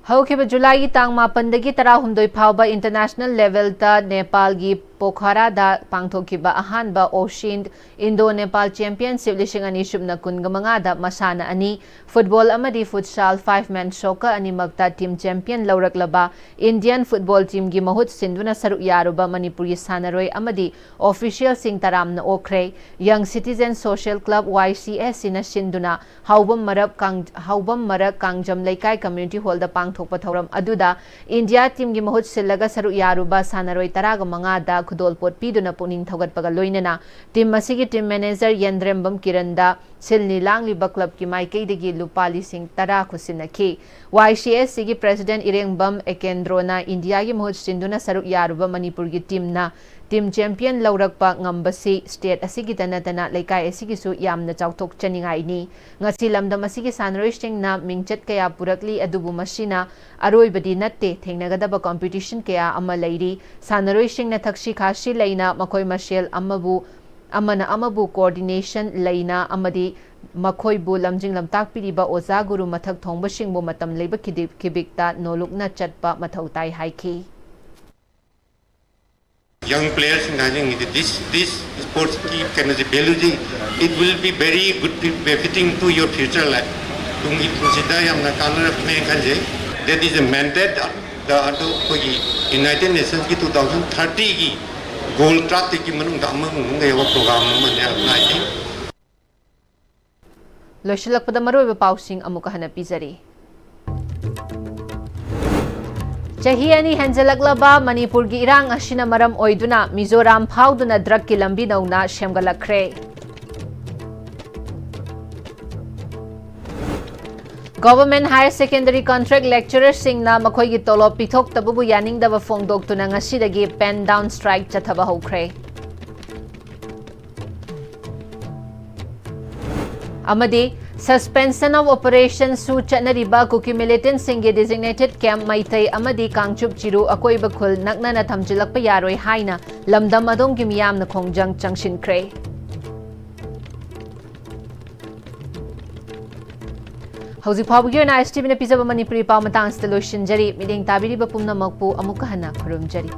ꯍꯧꯈꯤꯕ Julyꯒꯤ ꯇꯥꯡ ꯃꯥꯄꯟꯗꯒꯤ ꯇꯔꯥꯍꯨꯝꯗꯣꯏ ꯐꯥꯎꯕ international levelꯗ ꯅꯦꯄꯥꯜꯒꯤ ꯄꯣꯈꯥꯔꯥꯗ ꯄꯥꯡꯊꯣꯛꯈꯤꯕ ꯑꯍꯥꯟꯕ ꯑꯣꯁꯤꯟ ꯏꯟꯗꯣ ꯅꯦꯄꯥꯜ ꯆꯦꯝꯄꯤꯌꯟꯁꯤꯞ ꯂꯤꯁꯤꯡ ꯑꯅꯤ ꯁꯨꯞꯅ ꯀꯨꯟꯒ ꯃꯉꯥꯗ ꯃꯁꯥꯟꯅ ꯑꯅꯤ, ꯐꯨꯠꯕꯣꯜ ꯑꯃꯗꯤ ꯐꯨꯠꯁꯥꯜ five man soccer ꯑꯅꯤꯃꯛꯇ ꯇꯤꯝ ꯆꯦꯝꯄꯤꯌꯟ ꯂꯧꯔꯛꯂꯕ ꯏꯟꯗꯤꯌꯟ ꯐꯨꯠꯕꯣꯜ ꯇꯤꯝꯒꯤ ꯃꯍꯨꯠ ꯁꯤꯟꯗꯨꯅ ꯁꯔꯨꯛ ꯌꯥꯔꯨꯕ ꯃꯅꯤꯄꯨꯔꯒꯤ ꯁꯥꯟꯅꯔꯣꯏ ꯑꯃꯗꯤ ꯑꯣꯐꯤꯁꯤꯌꯦꯜꯁꯤꯡ ꯇꯔꯥꯝꯅ ꯑꯣꯛꯈ꯭ꯔꯦ꯫ ꯌꯪ citizen social club, Y C S Cꯅ ꯁꯤꯟꯗꯨꯅ ꯍꯥꯎꯕꯝ ꯃꯔꯛ ꯀꯥꯡ-, ꯍꯥꯎꯕꯝ ꯃꯔꯛ ꯀꯥꯡꯖꯝ ꯂꯩꯀꯥꯏ ꯀꯝꯃ꯭ꯌꯨꯅꯤꯇꯤ ꯍꯣꯜꯗ ꯄꯥꯡꯊꯣꯛꯄ ꯊꯧꯔꯝ ꯑꯗꯨꯗ ꯏꯟꯗꯤꯌꯥ ꯇꯤꯝꯒꯤ ꯃꯍꯨꯠ ꯁꯤꯜꯂꯒ ꯁꯔꯨꯛ ꯌꯥꯔꯨꯕ ꯁꯥꯟꯅꯔꯣꯏ ꯇꯔꯥꯒ ꯃꯉꯥꯗ ꯈꯨꯗꯣꯜꯄꯣꯠ ꯄꯤꯗꯨꯅ ꯄꯨꯛꯅꯤꯡ ꯊꯧꯒꯠꯄꯒ ꯂꯣꯏꯅꯅ ꯇꯤꯝ ꯑꯁꯤꯒꯤ ꯇꯤꯝ ꯃꯦꯅꯦꯖꯔ ꯌꯦꯟꯗ꯭ꯔꯦꯝꯕꯝ ꯀꯤꯔꯟꯗ ꯁꯤꯜꯅꯤ ꯂꯥꯡꯂꯤꯕ ꯀ꯭ꯂꯕꯀꯤ ꯃꯥꯏꯀꯩꯗꯒꯤ ꯂꯨꯄꯥ ꯂꯤꯁꯤꯡ ꯇꯔꯥ ꯈꯨꯠꯁꯤꯟꯅꯈꯤ꯫ Y C S Cꯒꯤ ꯄ꯭ꯔꯦꯁꯤꯗꯦꯟ ꯏꯔꯦꯡꯕꯝ ꯑꯦꯀꯦꯟꯗ꯭ꯔꯣꯅ ꯏꯟꯗꯤꯌꯥꯒꯤ ꯃꯍꯨꯠ ꯁꯤꯟꯗꯨꯅ ꯁꯔꯨꯛ ꯌꯥꯔꯨꯕ ꯃꯅꯤꯄꯨꯔꯒꯤ ꯇꯤꯝꯅ ꯇꯤꯝ ꯆꯦꯝꯄꯤꯌꯟ ꯂꯧꯔꯛꯄ ꯉꯝꯕꯁꯤ ꯁ꯭ꯇꯦꯠ ꯑꯁꯤꯒꯤꯇ ꯅꯠꯇꯅ ꯂꯩꯀꯥꯏ ꯑꯁꯤꯒꯤꯁꯨ ꯌꯥꯝꯅ ꯆꯥꯎꯊꯣꯛꯆꯅꯤꯡꯉꯥꯏꯅꯤ꯫ ꯉꯁꯤ ꯂꯝꯗꯝ ꯑꯁꯤꯒꯤ ꯁꯥꯟꯅꯔꯣꯏꯁꯤꯡꯅ ꯃꯤꯡꯆꯠ ꯀꯌꯥ ꯄꯨꯔꯛꯂꯤ, ꯑꯗꯨꯕꯨ ꯃꯁꯤꯅ ꯑꯔꯣꯏꯕꯗꯤ ꯅꯠꯇꯦ, ꯊꯦꯡꯅꯒꯗꯕ ꯀꯝꯄꯤꯇꯤꯁꯟ ꯀꯌꯥ ꯑꯃ ꯂꯩꯔꯤ꯫ ꯁꯥꯟꯅꯔꯣꯏꯁꯤꯡꯅ ꯊꯛꯁꯤ ꯈꯥꯁꯤ ꯂꯩꯅ ꯃꯈꯣꯏ ꯃꯁꯦꯜ ꯑꯃꯕꯨ, ꯑꯃꯅ ꯑꯃꯕꯨ ꯀꯣꯑꯣꯔꯗꯤꯅꯦꯁꯟ ꯂꯩꯅ ꯑꯃꯗꯤ ꯃꯈꯣꯏꯕꯨ ꯂꯝꯖꯤꯡ ꯂꯝꯇꯥꯛꯄꯤꯔꯤꯕ ꯑꯣꯖꯥ ꯒꯨꯔꯨ ꯃꯊꯛ ꯊꯣꯡꯕꯁꯤꯡꯕꯨ ꯃꯇꯝ ꯂꯩꯕ ꯈꯤꯗꯤꯛ-, ꯈꯤꯕꯤꯛꯇ ꯅꯣꯂꯨꯛꯅ ꯆꯠꯄ ꯃꯊꯧ ꯇꯥꯏ ꯍꯥꯏꯈꯤ꯫ Young players ꯁꯤꯡ ꯍꯥꯏꯅꯤꯡꯉꯤꯗꯤ this, this sports ꯀꯤ ꯀꯩꯅꯣꯁꯦ, value say, it will be very good, benefiting to your future life. ꯇꯨꯡꯒꯤ ꯄꯨꯟꯁꯤꯗ ꯌꯥꯝꯅ ꯀꯥꯟꯅꯔꯛꯀꯅꯦꯅ ꯈꯟꯖꯩ꯫ That is a mandate꯫ ꯑꯗꯣ ꯑꯩꯈꯣꯏꯒꯤ United Nations ꯀꯤ two thousand thirty ꯒꯤ goal ꯇꯔꯥꯇꯔꯦꯠꯀꯤ ꯃꯅꯨꯡꯗ ꯑꯃꯒꯨꯝꯕ ꯌꯥꯎꯕ program ꯑꯃꯅꯦ ꯍꯥꯏꯅ ꯍꯥꯏꯖꯩ꯫ ꯂꯣꯏꯁꯤꯜꯂꯛꯄꯗ ꯃꯔꯨꯑꯣꯏꯕ ꯄꯥꯎꯁꯤꯡ ꯑꯃꯨꯛꯀ ꯍꯟꯅ ꯄꯤꯖꯔꯤ꯫ ꯆꯍꯤ ꯑꯅꯤ ꯍꯦꯟꯖꯜꯂꯛꯂꯕ ꯃꯅꯤꯄꯨꯔꯒꯤ ꯏꯔꯥꯡ ꯑꯁꯤꯅ ꯃꯔꯝ ꯑꯣꯏꯗꯨꯅ ꯃꯤꯖꯣꯔꯥꯝ ꯐꯥꯎꯗꯨꯅ ꯗ꯭ꯔꯒꯀꯤ ꯂꯝꯕꯤ ꯅꯧꯅ ꯁꯦꯝꯒꯠꯂꯛꯈ꯭ꯔꯦ꯫ Government Higher Secondary contract lecturerꯁꯤꯡꯅ ꯃꯈꯣꯏꯒꯤ ꯇꯣꯂꯣꯞ ꯄꯤꯊꯣꯛꯇꯕꯕꯨ ꯌꯥꯅꯤꯡꯗꯕ ꯐꯣꯡꯗꯣꯛꯇꯨꯅ ꯉꯁꯤꯗꯒꯤ pen down strike ꯆꯠꯊꯕ ꯍꯧꯈ꯭ꯔꯦ꯫ ꯑꯃꯗꯤ suspension of operationꯁꯨ ꯆꯠꯅꯔꯤꯕ ꯀꯨꯀꯤ militantꯁꯤꯡꯒꯤ designated camp ꯃꯩꯇꯩ ꯑꯃꯗꯤ ꯀꯥꯡꯆꯨꯞ ꯆꯤꯔꯨ ꯑꯀꯣꯏꯕ ꯈꯨꯜ ꯅꯛꯅꯅ ꯊꯝꯖꯤꯜꯂꯛꯄ ꯌꯥꯔꯣꯏ ꯍꯥꯏꯅ ꯂꯝꯗꯝ ꯑꯗꯣꯝꯒꯤ ꯃꯤꯌꯥꯝꯅ ꯈꯣꯡꯖꯪ ꯆꯪꯁꯤꯟꯈ꯭ꯔꯦ꯫ ꯍꯧꯖꯤꯛ ꯐꯥꯎꯕꯒꯤ ꯑꯣꯏꯅ ISTVꯅ ꯄꯤꯖꯕ ꯃꯅꯤꯄꯨꯔꯤ ꯄꯥꯎ ꯃꯇꯥꯡ ꯑꯁꯤꯗ ꯂꯣꯏꯁꯤꯟꯖꯔꯤ꯫ ꯃꯤꯠꯌꯦꯡ ꯇꯥꯕꯤꯔꯤꯕ ꯄꯨꯝꯅꯃꯛꯄꯨ ꯑꯃꯨꯛꯀ ꯍꯟꯅ ꯈꯨꯔꯨꯝꯖꯔꯤ꯫